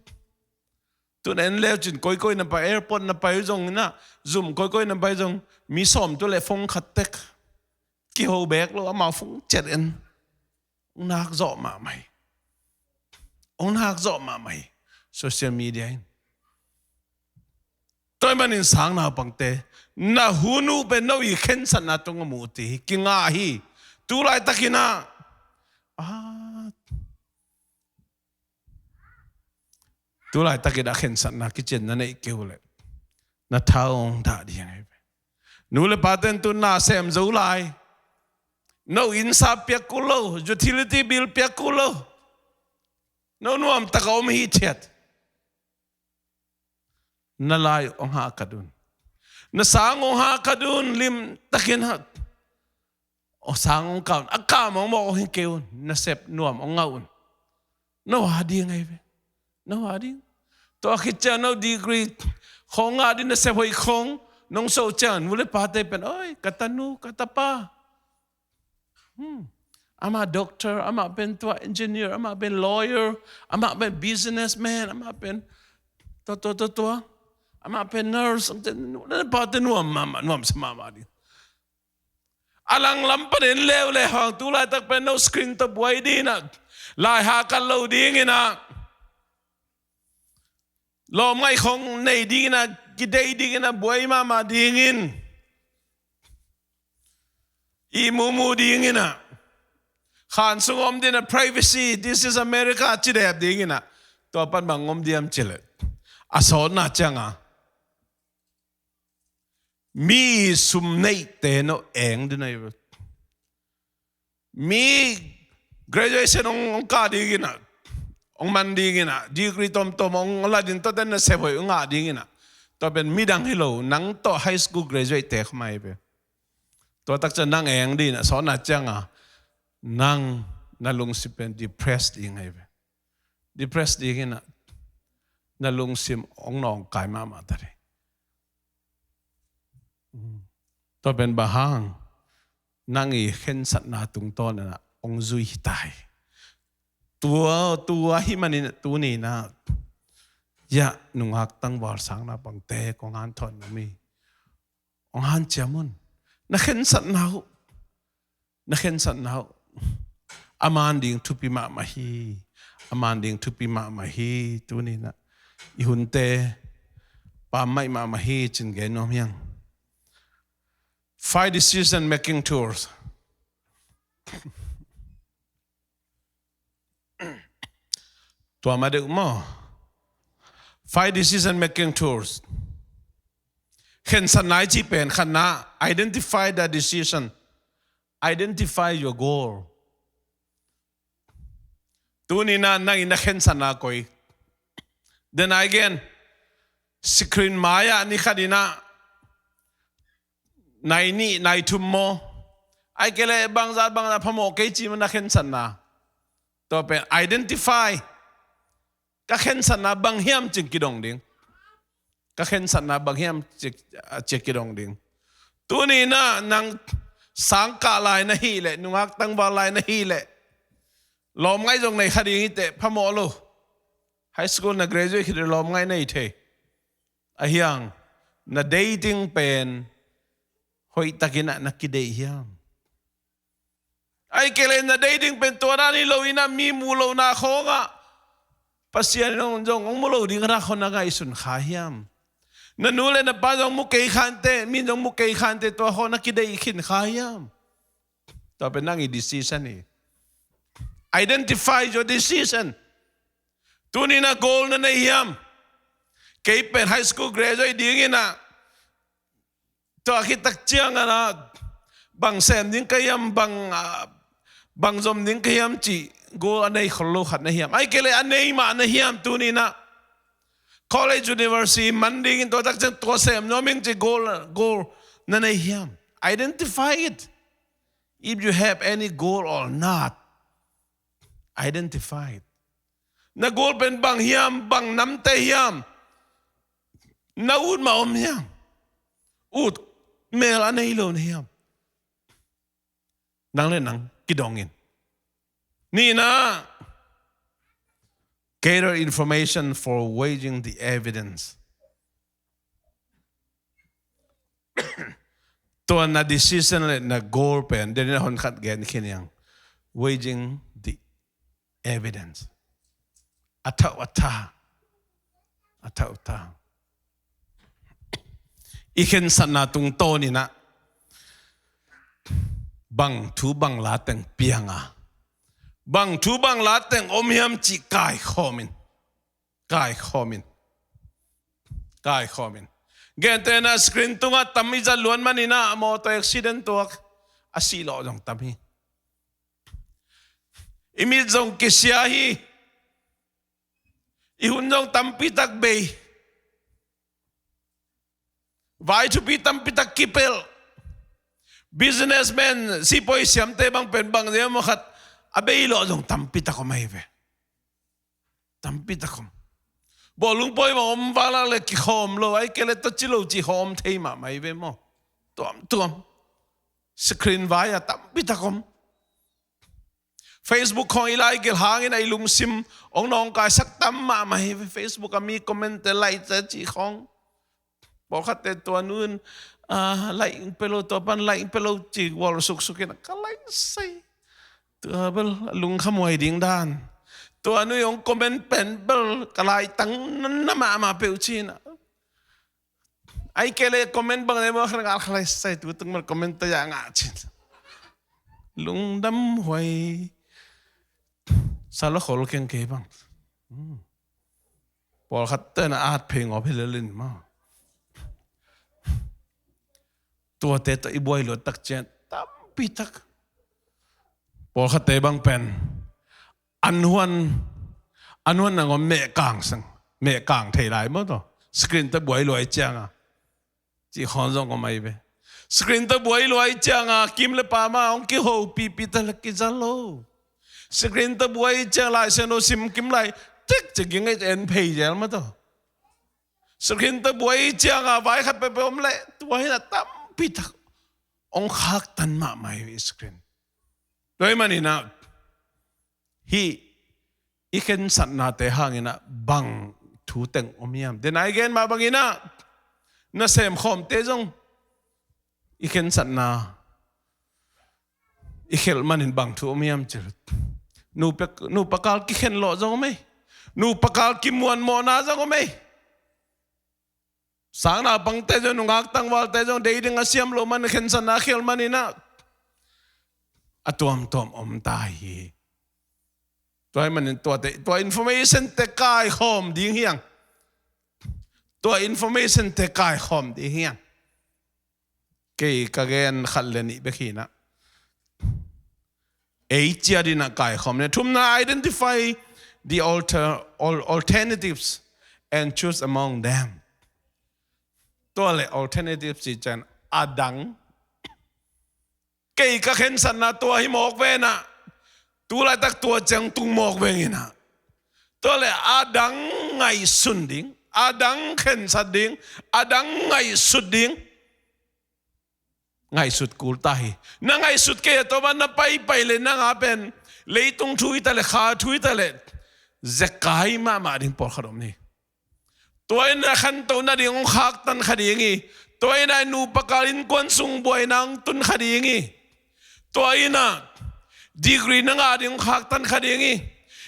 Tu-in en leu cin koikoi na pai, airport na pai zong in a, zum koikoi na pai zong, mi sawm tu leh phone khat tek. Kiho bek lo, amau phone ciat en. Hong nak zawh mahmah hi. Hong nak zawh mahmah hi. Social media in. Tua ahih manin sang naupangte, na hun uh pen no i khensatna tungah mu uh ti hi, kingah hi. Tu laitakin a, ah, tu laitakin a khensatna kician na neih kei uh leh, Na tha hong dah ding ahi ve. Nu le pate'n tu na sem zo lai. No inn sa piak kul lo, utility bill piak kul lo. No nuam taka om hi thiat. Na lai hong hahkat un. Na sang hong hahkat un, limtakin hah. O sang hong kah un, a kah mawkmawk hong hi kei un, nasep nuam hong ngah un. No a ding ahi ve. No a ding. Tua khit ciang no degree khong ngah ding, nasep hoih khong nong suah ciang, nu le pate pen, oi, ka tanu, ka tapa. Hmm. Amah doctor, amah pen tua engineer, amah pen lawyer, amah pen businessman, amah pen tua, tua, tua, tua. Amah pen nurse, nu le pate nuam mahmah, nuamsa mahmah ding. A langlam pan en leuleu hang, tu laitak pen no screen tawh buai ding in ah, lai hahkat lo ding in ah, lawmngaih khong nei ding in ah, kideih ding in ah, buai mahmah ding in, ihmu mu ding in ah, khan sung om ding in ah, privacy, this is America, ci dep ding in ah, tua pan bang om diam cih leh, a sawtna ciang a, mi sum neihte no eng ding ahi ve. Mi graduation hong, hong kah ding in ah, hong man ding in ah, degree tomtom hong la ding, tuate nasep hoih hong ngah ding in ah, tua pen midang hi lo, nang tawh high school graduate te kha mai ve. Tua tak ciang nang eng ding in ah, sawtna ciang a, nang na lungsim pen depressed ding ahi ve. Depressed ding in ah, na lungsim hong nawngkai mahmah ta ding. Tua pen bang hang, nang i khensatna tungtawn in ah hong zui hi ta hi. Tua, tua ahih manin tuni in ah, ya, nungak tangval sang na bangte kong hanthawn nuam hi. Hong hanciam un. Na khensatna uh. Na khensatna uh. A man ding thupi mahmah hi. A man ding thupi mahmah hi. Tuni in ah, i hunte pammaih mahmah hi, ci-in gen nuam hi hang. Five decision making tools. Tua mah deuh maw. Five decision making tools. Khensatna i cih pen, khatna, identify the decision. Identify your goal. Tuni in ah nang i na khensatna koi? Then again, screen mai-ah ni khat in ah nai nih, nai thum maw, ahih kei leh bangzah, bangzah phamawh kei ci maw, na khensatna. Tua pen identify. Ka khensatna bang hiam ci-in kidong ding. Ka khensatna bang hiam ci-in, ci-in kidong ding. Tuni in ah nang sang kah lai na hih leh, nungak tangval lai na hih leh, lawmngaih zong nei kha ding hi teh, phamawh lo. High school na graduate khit leh lawmngaih nei thei. Ahih hang, na dating pen hoihtakin ah na kideih hiam? Ahih kei leh na dating pen tua dan hi lo in ah, mi mu lohna khawng ah, Pasian in zong hong mu lo ding a, na khawng na ngaihsun kha hiam? Na nu le na pa zong mu kei kha inteh, mi zong mu kei kha inteh, tua khawng na kideih khin kha hiam? Tua pen nang i decision hi. Identify your decision. Tuni in ah goal na nei hiam? Kei pen high school graduate ding in ah, tua khit tak ciang in ah, bang sem ding ka hiam, bang, ah, bang zom ding ka hiam cih goal a nei khol lo khat na hiam? Ahih kei leh a nei mah na hiam tuni in ah? College, university man ding in, tua tak ciang tua sem nuam ing cih goal, goal na nei hiam? Identify it. If you have any goal or not, identify it. Na goal pen bang hiam, bang namte hiam? Na ut mah om hiam? Ut mel a nei lo na hiam? Nang le nang kidong in. Nihna, gather information for weighing the evidence. Tua na decision le na goal pen, den in a hon khat gen khin hi hang. Weighing the evidence. A thau a tha. A thau a tha. I khensatna tungtawn in ah, bang thu bang la teng piang a, bang thu bang la teng om hiam cih kaikhawm in. Kaikhawm in. Kaikhawm in. Gentehna screen tungah tam i zat luat maninah mawtaw accident tuak a sih lawh zong tam hi. I mit zong kisia hi. I hun zong tampi tak bei. Vai thupi tampi tak kipelh. Businessman, sipawi siamte bang pen bang zia maw khat a bei lawh zong tampi tak om ahi ve. Tampi tak om. Bawlung pawi bang om vala le kikhawm lo, ai kei le tawh ci lo ci khawm thei mahmah hi ve maw? Tuamtuam. Screen vai a tampi tak om. Facebook khawng i lai gelh hangin a i lungsim ong nawngkaisak tam mahmah hi ve. Facebook a mi comment te, like te ci khawng. Pawlkhatte tua nu in, ah, like in pe lo, tua pan like in pe lo ci gual suksuk in ka like sai. Tua bel a lungkhamhuai ding dan. Tua nu i ong comment pen bel ka laitang na mahmah peuh ci-in ah. Ai kei le comment bang le maw kha ngal kha lai sai, tu tung mal comment ta ya ngah ci-in. Lungdam huai. Sa lo khol keng kei bang. Hmm. Pawlkhat te na at phei ngawp hi lelin maw. Tuate tawh i buai luat tak ciang tampi tak. Pawlkhatte bang pen an huan, an huan nang om mehkang sang, mehkang thei lai maw tawh. Screen tawh buai luai cianga ci khawng zong om ahi ve. Screen tawh buai luai cianga kim le pama hong kiho pipi ta le kiza lo. Screen tawh buai ciang Lai Siangtho sim kim lai tik ci ging en phei zel maw tawh. Screen tawh buai cianga vai khat peuhpeuh om leh tua hi na tampi tak ong khaktan mahmah hi screen. Tua hi maninah hih i khensatnate hanginah bang thu teng om hiam? Denai gen mah banginah nasem khawmte zong i khensatna i khelh manin bang thu om hiam cih leh nupa, nupa kal kikhen lawh zong om ei. Nupa kal kimuan mawhna zong om ei. Sangnaupangte zong, nungak tangvalte zong dei ding a siam lo man khensatna khel maninah a tuamtuam om ta hi. Tua hi manin tuate, tua information te kaikhawm ding hiang. Tua information te kaikhawm ding hiang. Kei ka gen khat le nih bek hinah ei ciat inah kaikhawm ni. Thumna, identify the alter, al-, alternatives and choose among them. Tua le alternatives ci ciang a dang. Kei ka khensatna tua hi mawk venah tu laitak tua ciang tung mawk venginah tua le a dang ngaihsun ding, a dang khensat ding, a dang ngaihsut ding. Ngaihsut kul ta hi. Na ngaihsut kei a tawh na paipai le nanga pen leitung thu hi ta le kha thu hi ta le zekai mahmah ding pawlkhat om ni. Tua in a khanto nading hong khaktan kha ding hi. Tua in a nupa kal innkuan sung buaina hong tun kha ding hi. Tua in a degree na ngah ding hong khaktan kha ding hi.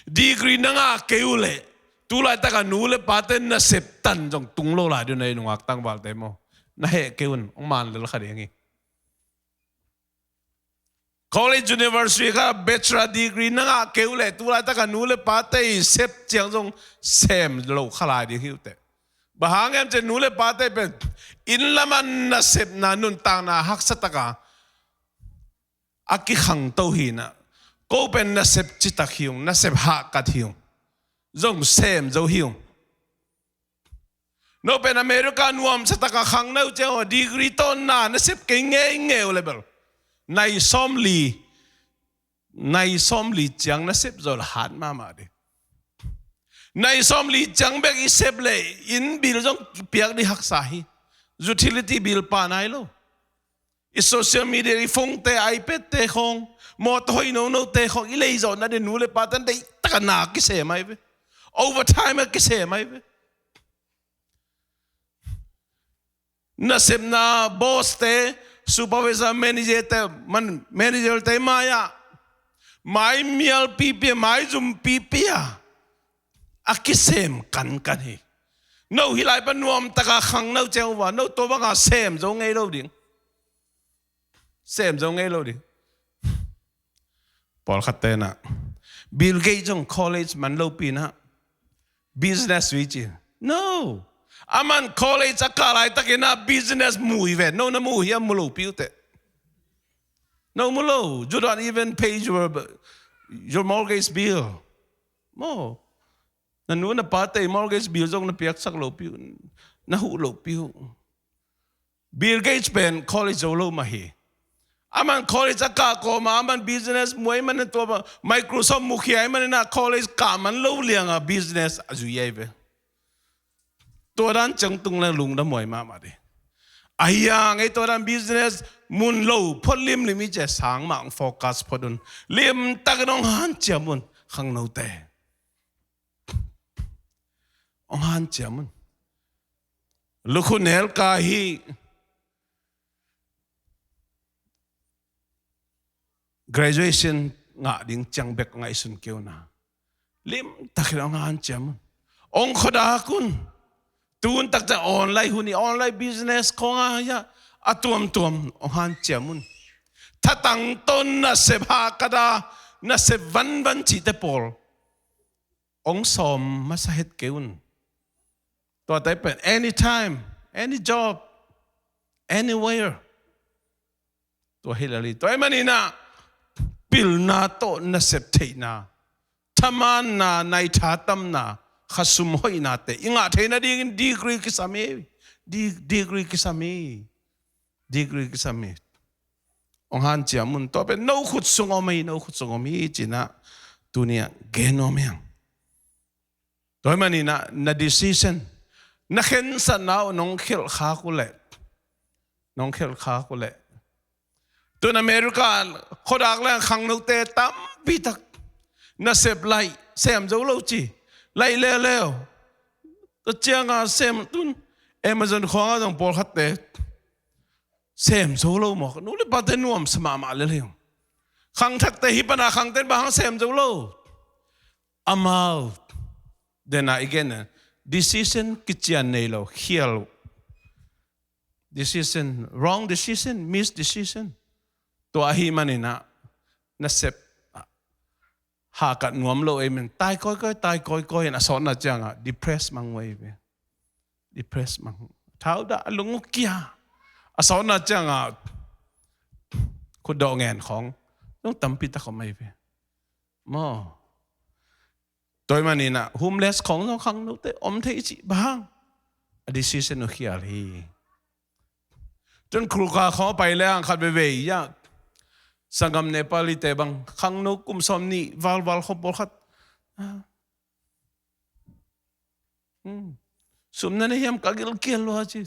Degree na ngah kei uh leh tu laitaka nu le pate nasep tan zong tung lo lai ding uh na hi nungak tangvalte maw. Na heh kei un hong man lel kha ding hi. College, university kha bachelor degree na ngah kei uh leh tu laitaka nu le pate i sep ciang zong sem lo kha lai ding hi uh teh. Bang hang hiam cih leh nu le pate pen inn lama nasepna nuntakna haksa taka a kikhangto hinah ko pen nasep citak hi ung, nasep hahkat hi ung, zong sem zo hi ung. No pen America nuamsa taka khang na uh ciang aw, degree tawh na nasep kei ngeingei uh le bel nai sawmli, nai sawmli ciang nasep zo le hat mahmah ding. Nai sawmli ciang bek i sep le inn bill zong piak ding haksa hi. Utility bill pha nai lo. I social media, i phone te, iPad te khawng, mawtaw hoih nono te khawng i leizawh nading nu le pate deih taka na kisem ahi ve. Overtime a kisem ahi ve. Nasepna boss te, supervisor, manager te, man, manager te mai-ah mai mial pipi a, mai zum pipi a, a kisem kankan hi. No hih lai pan nuam taka khang no ciang uh a, no tua banga sem zo ngei lo ding. Sem zo ngei lo ding. Pawlkhat tenah Bill Gates zong college man lopi nah business uh hi ci. No. Aman college a kah laitakin ah business mu hi ve. No na mu hiam? Mu lo piu teh. No mu lo. You don't even pay your, your mortgage bill. Maw. Na nu na pate mortgage bill zong na piaksak lo piu. Na huh lo piu. Bill Gates pen college zo lo mah hi. Aman college a kah kawma aman business mu ahih manin tua Microsoft mukhia ahih manin ah college kah man lo lianga business a zui ahi ve. Tua dan ciang tung leng lungdam huai mahmah ding. Ahi hang ei tua dan business mun lo phot limlim i ci a sang mah hong focus phot un. Limtakin hong hanciam un khangnote. Hong hanciam un. Lukhu nelka hi. Graduation ngah ding ciang bek ngaihsun kei un a, limtakin hong hanciam un. Hong khuadak un. Tun taktak online hun hi, online business khawng a hi a, a tuamtuam hong hanciam un. Thatang tawh nasep hahkat a, nasep vanvan cihte pawl hong sawm masa het kei un. Tuate pen anytime, any job, anywhere. Tua hi lel hi. Tua ahih manin ah pilna tawh nasep theihna, thamanna, naitha tamna, khasum hoihnate i ngah theihna dingin degree kisam hi. Di-, degree kisam hi. Degree kisam hi. Hong hanciam un. Tua pen no khut sung om hi, no khut sung om hi ci-in ah tuni-ah gen nuam hi hang. Tua ahih manin ah na decision, na khensatna uh nong khelh khak uh leh, nong khelh khak uh leh. Tun America khuadak leng khangnote tampi tak nasep laih sem zo lo ci. Laih leuleu. Tua cianga sem tun Amazon khuanga zong pawlkhatte sem zo lo maw. Nu le pate nuamsa mahmah lel hi. Khangthakte hih pana khangten bang hang sem zo lo. Amau dena i gen a, decision kician nei lo, khial uh. Decision, wrong decision, miss decision. Tua ahih manin ah nasep hahkat nuam lo ei men, tai kawikawi, tai kawikawi in a sawtna ciangah depress mang uh ei ve. Depress mang. Thau dah a lung uh kia. A sawtna ciangah khutdawh ngen khawng zong tampi tak om ei ve. Maw. Tua ahih manin ah homeless khawng zong khangnote om thei cih bang hang. A decision uh khial hi. Tun khulka khawng a pai leng khat veivei ah sanggam Nepalite bang khangno kum sawmnih valval khawng pawlkhat. Hmm. Sum na nei hiam ka gilkial lua ci.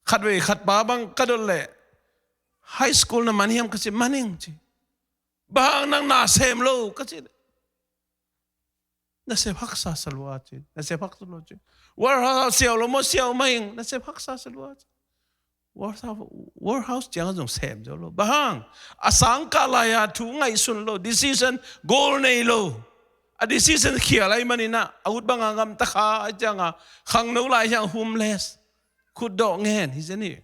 Khatvei khatpa bang ka dot leh high school na man hiam ka ci, man ing ci. Bang hang nang na sem lo ka ci. Nasep haksa sa lua ci. Nasep haksa lua ci. Warehouse siau lo maw, siau mah ing. Nasep haksa sa lua ci. Warehouse, warehouse ciang zong sem zo lo. Bang hang? A sangkah lai-a thu ngaihsun lo. Decision goal nei lo. A decision khial ahih manin ah a ut banga gamta kha ahih cianga khangno lai hiang homeless. Khutdawh ngen hi zen hi.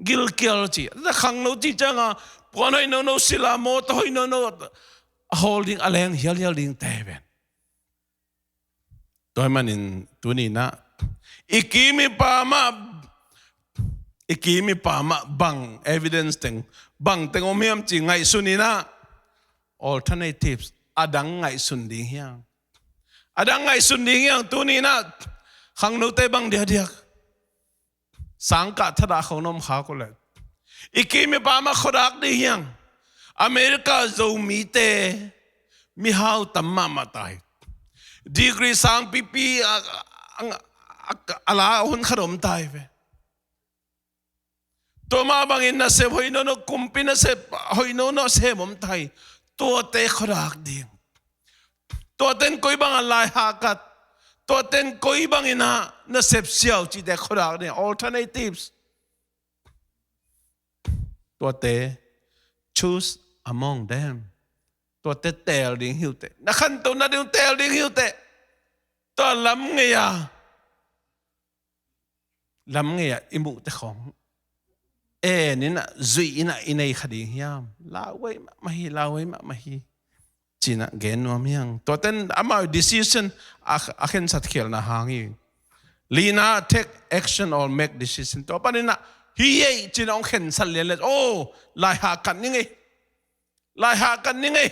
Gilkial ci. Khangno cih cianga puan hoih nono sila, mawtaw hoih nono a hawl ding, a leng hialhial ding te ven. Tua ahih manin tuni-in ah i kim i pam ah, i kim i pam ah bang evidence teng, bang teng om hiam ci ngaihsun in ah, alternatives, a dang ngaihsun ding hiang. A dang ngaihsun ding hiang. Tuni-in ah khangnote bang diakdiak sangkah thadah khong na om khak uh leh, i kim i pam ah khuadak ding hiang. America Zomite mihau tam mahmah ta hi. Degree sangpipi a, a, a, a la hun khat om ta hi ve. Tua mah bangin nasep hoih nono, kumpi nasep hoih nono sem om ta hi. Tuate khuadak ding. Tuaten koi bangin lai hahkat, tuaten koi bangin ah nasep siau cihte khuadak ding, alternatives. Tuate, choose among them. Tuate teel ding hi uh teh. Na khantoh nading teel ding hi uh teh. Tua lam ngei-a, lam ngei-a i muhte khawng en in ah, zuih in ah i nei kha ding hiam? Lauhuai mahmah hi, lauhuai mahmah hi. ci-in ah gen nuam hi hang. Tua ten amau decision a, a khensat khialna hang hi. Lina, take action or make decision. Tua panin ah hi ei ci-in ah hong khensat lianlian. Oh, lai hahkat ning ei. Lai hahkat ning ei.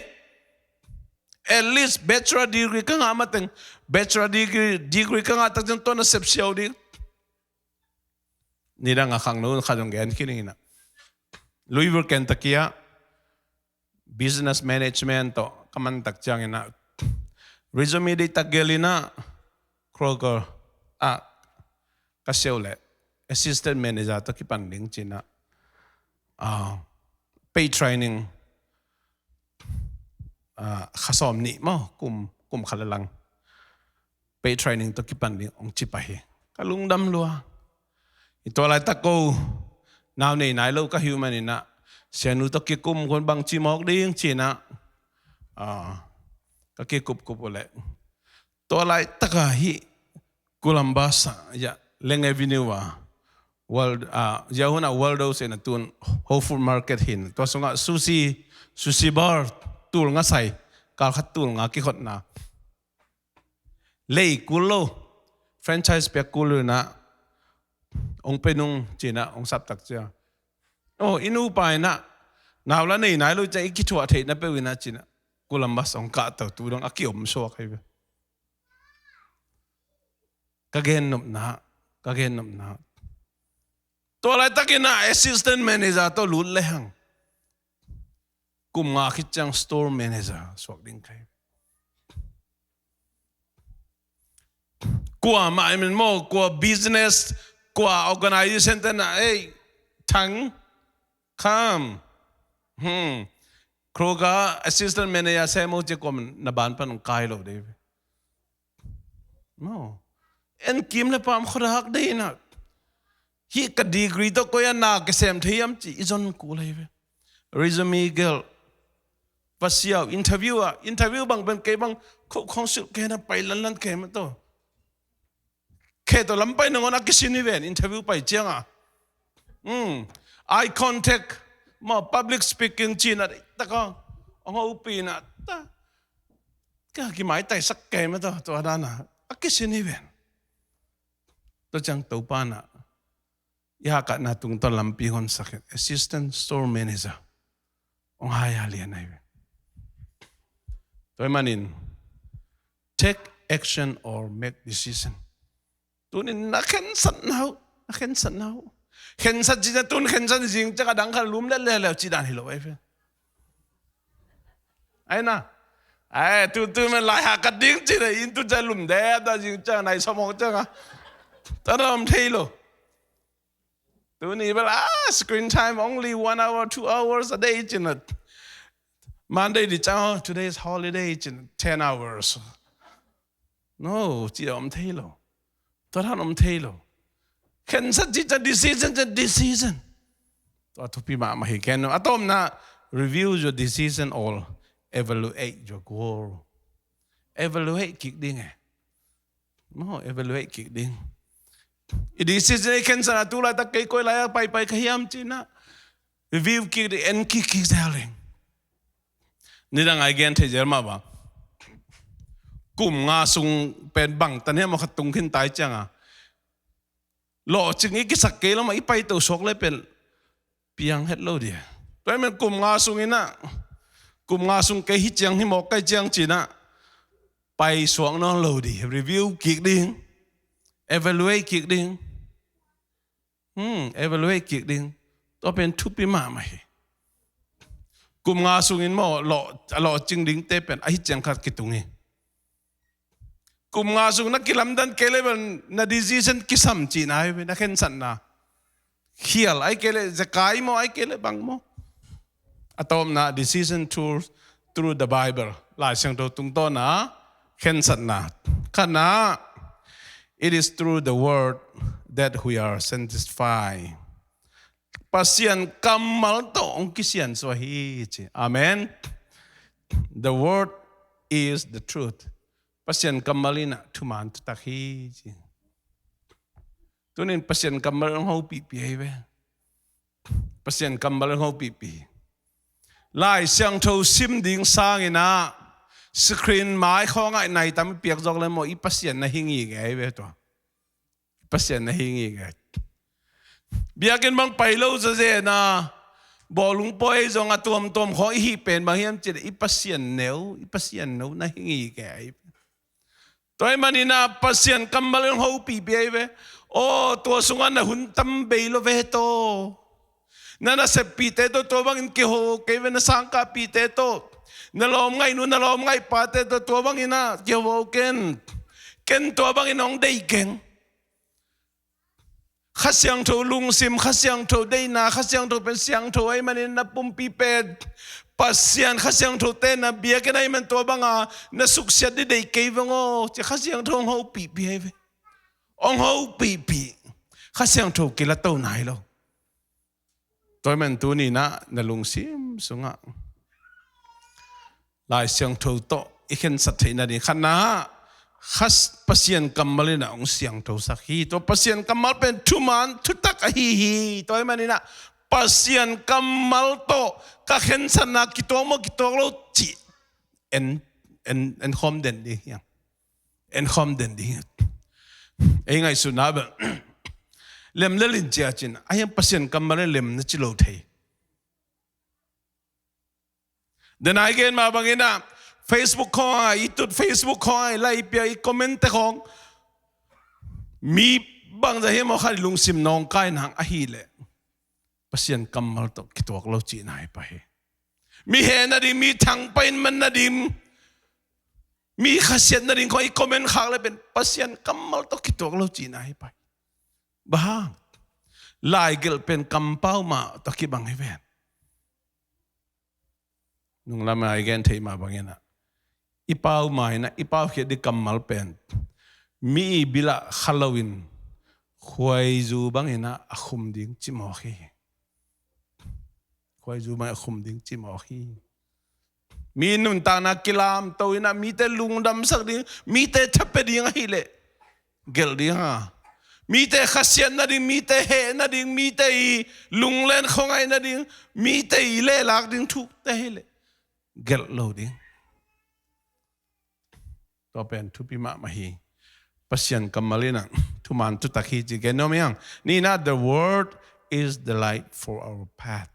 At least bachelor degree ka ngah mateng, bachelor degree, degree ka ngah tak ciang tua na sepsiau ding. Nidang a khangno khat zong gen khin ing in ah, Louisville, Kentucky ah business management tawh ka man tak ciangin ah, resume deihtak gelh in ah, Kroger ah ka siau leh assistant manager tawh kipan ding ci-in ah, ah, paid training, ah, kha sawm nih maw, kum, kum khat le lang, paid training tawh kipan ding hong ci pah hi. Ka lungdam lua. Hi, tua laitak ko nau nei nai lo ka hi uh manin ah, sianu tawh kikum khun bangci mawk ding ci-in ah, ah, ka kikupkup uh leh, tua laitak ah hih Columbus ah, ya, Leng Avenue ah, World, ah, ya hun ah Waldo se na tun Whole Food Market hi in, tua sungah sushi, sushi bar, tul nga sai, kal khat tul nga kikhotna, lei kul lo, franchise piak kul lo in ah, hong pe nung ci-in ah hong sap tak ciang, oh, i nupa in ah, nau la nei nai lo ciang i kithuah theihna peuh in ah ci-in ah, Columbus hong kahto, tu dong a kiom suak hi ve. Ka gennopna, ka gennopna, tua laitakin ah assistant manager tawh lut lehang, kum nga khit ciang store manager suak ding ka hi. Kuamah in maw, kua business, kua organization te na, ei, Thang, come. Hmm. Kroger assistant manager sem o ci-a kuamah na ban pan hong kai lo ding. Maw. En kim le pam khuadak ding in ah, hih ka degree tawh koi-ah na kisem thei hiam ci-in i zon kul hi ve. Resume gelh, va siau, interview ah, interview bang pen kei bang khuh khong silh kei na pai lanlan kei mah tawh. Khe tawh lam pai nangawn a kisin hi ven, interview pai ciang ah. Hmm. Eye contact, maw, public speaking ci-in ah, tak a, hong hopih in ah, ta, ka kimaitaisak kei mah tawh, tua dan ah a kisin hi ven. Tua ciang Topa in ah i hahkatna tungtawn lampi hong honsak in, assistant store manager hong hai a lian ahi ve. Tua ahih manin, take action or make decision. Tunin na khensatna uh, na khensatna uh. Khensat ci-in ah tun khensat, zing ciang a dang khat lum lel lel lel cih dan hi lo ahi ve. Ahi na. Ai, tu, tu men lai hahkat ding ci-in ah, inn tu ciang lum dep dah, zing ciang nai sawm hong ciang a, tua dan om thei lo. Tuni bel, ah, screen time only one hour, two hours a day ci-in ah, Monday ding ciang, oh, today is holiday ci-in ah, ten hours. No, cih om thei lo. Tua dan om thei lo. Khensat ci-in ah decision, ci-in ah decision. Tua thupi mahmah hi. Ken, a tawpna, review your decision or evaluate your goal. Evaluate kik ding e. Maw, evaluate kik ding. I decision i khensat a, tu laitak kei koi lai-ah paipai ka hiam ci-in ah review kik ding, en kik kik zel ding. Nidang a i gen thei zel mah bang, kum nga sung pen bang tan hiam aw khat tung khin tai ciang a, lawhcing i kisak kei lo mah i paito suak le pen piang het lo ding. Tua ahih manin kum nga sung in ah, kum nga sung kei hi ciang hi mawk ka hi ciang ci-in ah pai suak nawn lo ding, review kik ding, evaluate kik ding. Hmm, evaluate kik ding. Tua pen thupi mahmah hi. Kum nga sungin maw, lawh, a lawhcing dingte pen ahi ciang khat kitung hi. Kum nga sung na kilamdan kei le bel na decision kisam cihna hi ve, na khensatna. Khial ahih kei leh, zekai maw, ahih kei leh bang maw. A tawpna, decision through, through the Bible. Lai Siangtho tungtawna khensatna. Khatna, it is through the word that we are sanctified. Pasian kammal tawh hong kisiansuah hi ci. Amen. The word is the truth. Pasian kammal in ah thuman thutak hi ci. Tunin Pasian kammal hong hopihpih hi ve. Pasian kammal hong hopihpih. Lai Siangtho sim ding sangin ah, Screen mai khawngah nai tam i piak zawk le maw, i Pasian na hi ngei ngei ve tua. I Pasian na hi ngei ngei. Biakinn bang pai lo zawzen a, bawlung pawi zong a tuamtuam khawng i hih pen bang hiam cih leh i Pasian neu, i Pasian no na hi ngei ngei. Tua ahih manin ah Pasian kammal in hong hopihpih ahi ve. Aw, tua sungah na hun tam bei lo ve tawh. Na naseppihte tawh tua bangin kiho kei ve, na sangkahpihte tawh. Na lawmngaihnu, na lawmngaihpate tawh tua bangin ah kiho ken. Ken tua bangin hong deih keng. Kha Siangtho lungsim, Kha Siangtho deihna, Kha Siangtho pen siangtho ahih manin na pumpi pen Pasian Kha Siangtho te na biakinn ahih man tua banga na suksiat dih deih kei veng aw, ci Kha Siangtho hong hopihpih ahi ve. Hong hopihpih. Kha Siangtho kilato nai lo. Tua ahih man tuni-in ah na lungsim sungah Lai Siangtho tawh i khensat theih nading khatna, Kha Pasian kammal in ah hong siangthosak hi. Tua Pasian kammal pen thuman thutak ahi hi. Tua ahih manin ah Pasian kammal tawh ka khensatna kituak maw kituak lo cih en, en, enkhawm den ding hi hang. Enkhawm den ding hi hang. Ei ngaihsutna bel lem le lin cia cin a hiang, Pasian kammal in lem na ci lo thei. Denai gen mah bangin ah Facebook khawng ah, i tut Facebook khawng ah, i like i pia, i comment te khawng, mi bangzah hiam aw khat i lungsim nawngkai nang ahih leh Pasian kammal tawh kituak lo cihna hi pah hi. Mi heh nading, mi thangpaih in man nading, mi khasiat nading khawng i comment khak le pen Pasian kammal tawh kituak lo cihna hi pah hi. Bang hang? Laigelh pen kampau mah tawh kibang hi ven. Nunglam ah i gen theih mah bangin ah, i pau mah in ah, i paukhiat ding kammal pen mi i bil ah kha loin khuaizu bangin ah a khum ding cimawk hi. Khuaizu bangin a khum ding cimawk hi. Mi nuntakna kilamto in ah mite lungdamsak ding, mite thapia ding ahih leh gelh ding a, mite khasiat nading, mite heh nading, mite i lunglen khuangaih nading, mite i lehlak ding thukte ahih leh gelh lo ding. Tua pen thupi mahmah hi. Pasian kammal in ah thuman thutak hi ci gen nuam hi hang. Nihna, the word is the light for our path.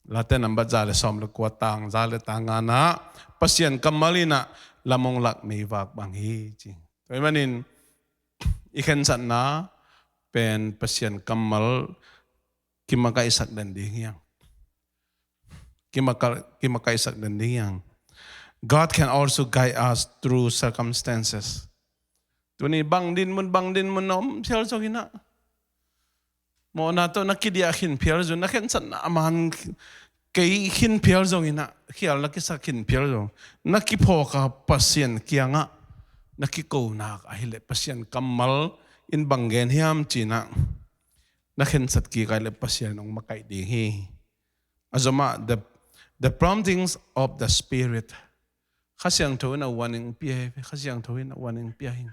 Late nambat za le sawm le kua, tang za le tang ngana, Pasian kammal in ah lam hong lak meivak bang hi ci. Tua ahih manin i khensatna pen Pasian kammal kimakaihsak den ding hi hang. Kimaka-, kimakaihsak den ding hi hang. God can also guide us through circumstances. Tuni bang dinmun, bang dinmun na om phial zongin ah, mawhna tawh na kidiah khin phial zong, na khensatna a man kei khin phial zongin ah, khial na kisak khin phial zong, na kiphawk a Pasian kiangah na kiko nak ahih leh Pasian kammal in bang gen hiam ci-in ah, na khensat kik ahih leh Pasian hong makaih ding hi. A zom ah, the, the promptings of the Spirit. Kha Siangtho in ah warning pia hi, Kha Siangtho in ah warning pia hi.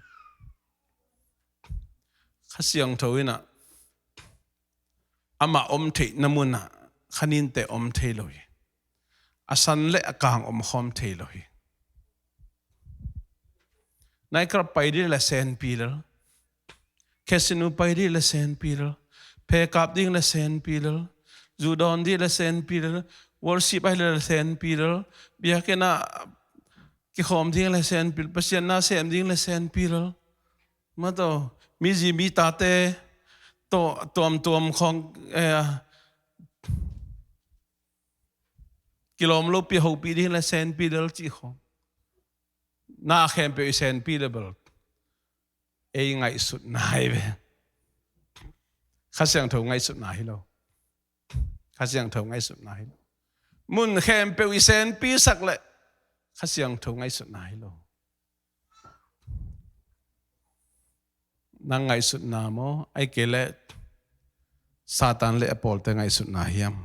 Kha Siangtho in ah amah om theihna mun ah kha ninte om thei lo hi. A san le a kang om khawm thei lo hi. Nightclub pai ding le senpi lel. Casino pai ding le senpi lel. Phe kap ding le senpi lel. Zu dawn ding le senpi lel. Worship ahi le senpi lel. Biakinn ah kikhawm ding le senpi lel. Pasian na sem ding le senpi lel. Mah tawh, mi zi mi tate tawh tuamtuam khawng, eh, kilawm lopi hopih ding le senpi lel cih khawng. Na khempeuh i senpi le bel ei ngaihsutna hi ve. Kha Siangtho ngaihsutna hi lo. Kha Siangtho ngaihsutna hi lo. Mun khempeuh i senpi sak le Kha Siangtho ngaihsutna hi lo. Nang ngaihsutna maw, ahih kei leh Satan le a pawlte ngaihsutna hiam?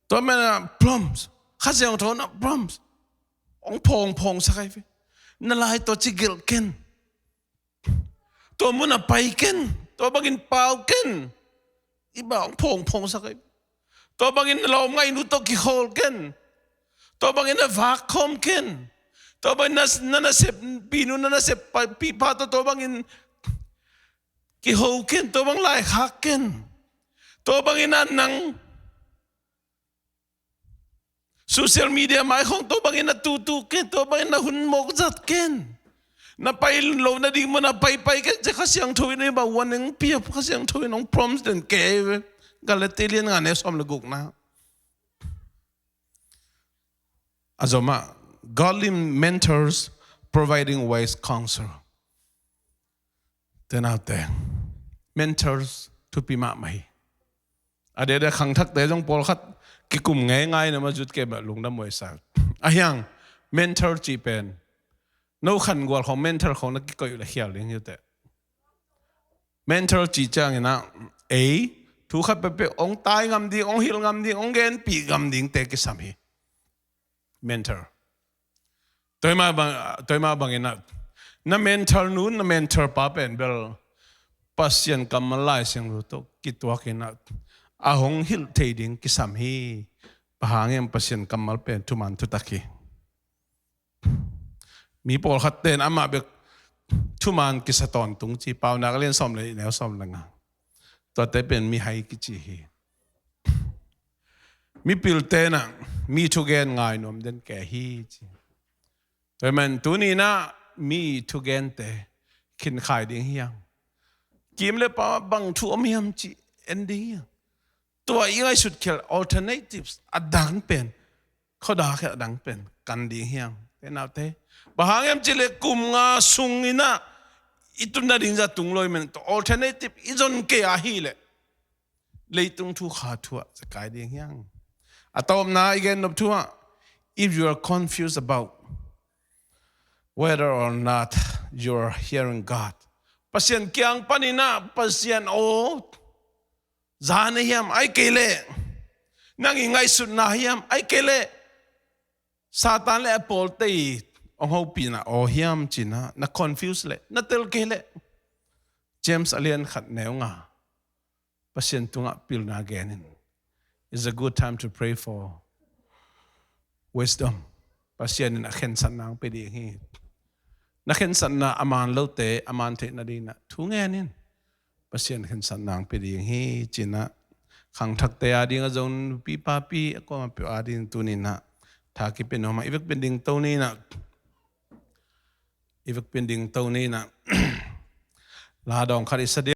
Tua manin ah prompts, Kha Siangtho in ah prompts hong phawngphawngsak ahi ve. Na lai tawh ci gelh ken. Tua mun ah pai ken. Tua bangin pau ken. I bang hong phawngphawngsak ahi ve. Tua bangin na lawmngaihnu tawh kikhawl ken. Tua bangin na vak khawm ken. Tua bangin na, na nasep pinu, na nasep pa, pipa tawh tua bangin kiho ken, tua bang laikhak ken. Tua bangin na nang social media mai khawng tua bangin na tutu ken, tua bangin na hun mawk zat ken. Na pai lo nading maw, na paipai ken, ci Kha Siangtho in ei ba warning pia, Kha Siangtho in hong promise den kei ve. Galati lian nga neu sawm le gukna. A zom ah, godly mentors providing wise counsel. Te naute, mentors thupi mahmah hi. A dede khangthakte zong pawlkhat kikum ngeingai na ma zut kei mah lungdam huai sa. A hiang, mentor cih pen no khan gual khawng mentor khawng na kikoih le khial ding hi uh teh. Mentor cih ciangin ah ei thu khat peuhpeuh hong tai ngam ding, hong hilh ngam ding, hong genpih ngam dingte kisam hi. Mentor. Tua mah bang, tua mah bangin ah na mentor nu, na mentor pa pen bel Pasian kammal, Lai Siangtho tawh kituakin ah a hong hilh thei ding kisam hi. Bang hang hiam? Pasian kammal pen thuman thutak hi. Mi pawlkhatte in amah bek thuman kisa tawntung ci, Paunak lian sawm le nih, neu sawm le nga. Tuate pen mihai kici hi. Mipilte in ah mi thugen ngai nuam den kei hi ci. Tua ahih manin tuni in ah mi thugente khinkhai ding hiam? Kim le pam bang thu om hiam cih en ding hiam? Tua i ngaihsut khial alternatives a dang pen, khuadak khial a dang pen kan ding hiam? Te naute, bang hang hiam cih leh kum nga sungin ah i tun nading zah tung lo ahih manin tua alternative i zon kei ahih leh leitung thu kha thu ah za kai ding hiam? A tawpna i gen nop thu ah, if you are confused about whether or not you are hearing God, Pasian kiang panin ah Pasian aw za na hiam, ahih kei leh nang i ngaihsutna hiam, ahih kei leh Satan le a pawlte i hong hopihna aw hiam ci-in ah na confuse leh, na tel kei leh, James a lian khat neu nga, Pasian tungah pilna gen in. It's a good time to pray for wisdom. Pasian in a khensatna hong pia ding hi. Na khensatna a man lote a man theih nading in ah thu ngen in. Pasian khensatna hong pia ding hi ci-in ah khangthakte a ding a zong, nupi papi a kuamah peuh a ding tuni in ah tha kipia nuam ing. I vekpi-in dingto ni in ah, i vekpi-in dingto ni in ah, la dawng khat i sa ding.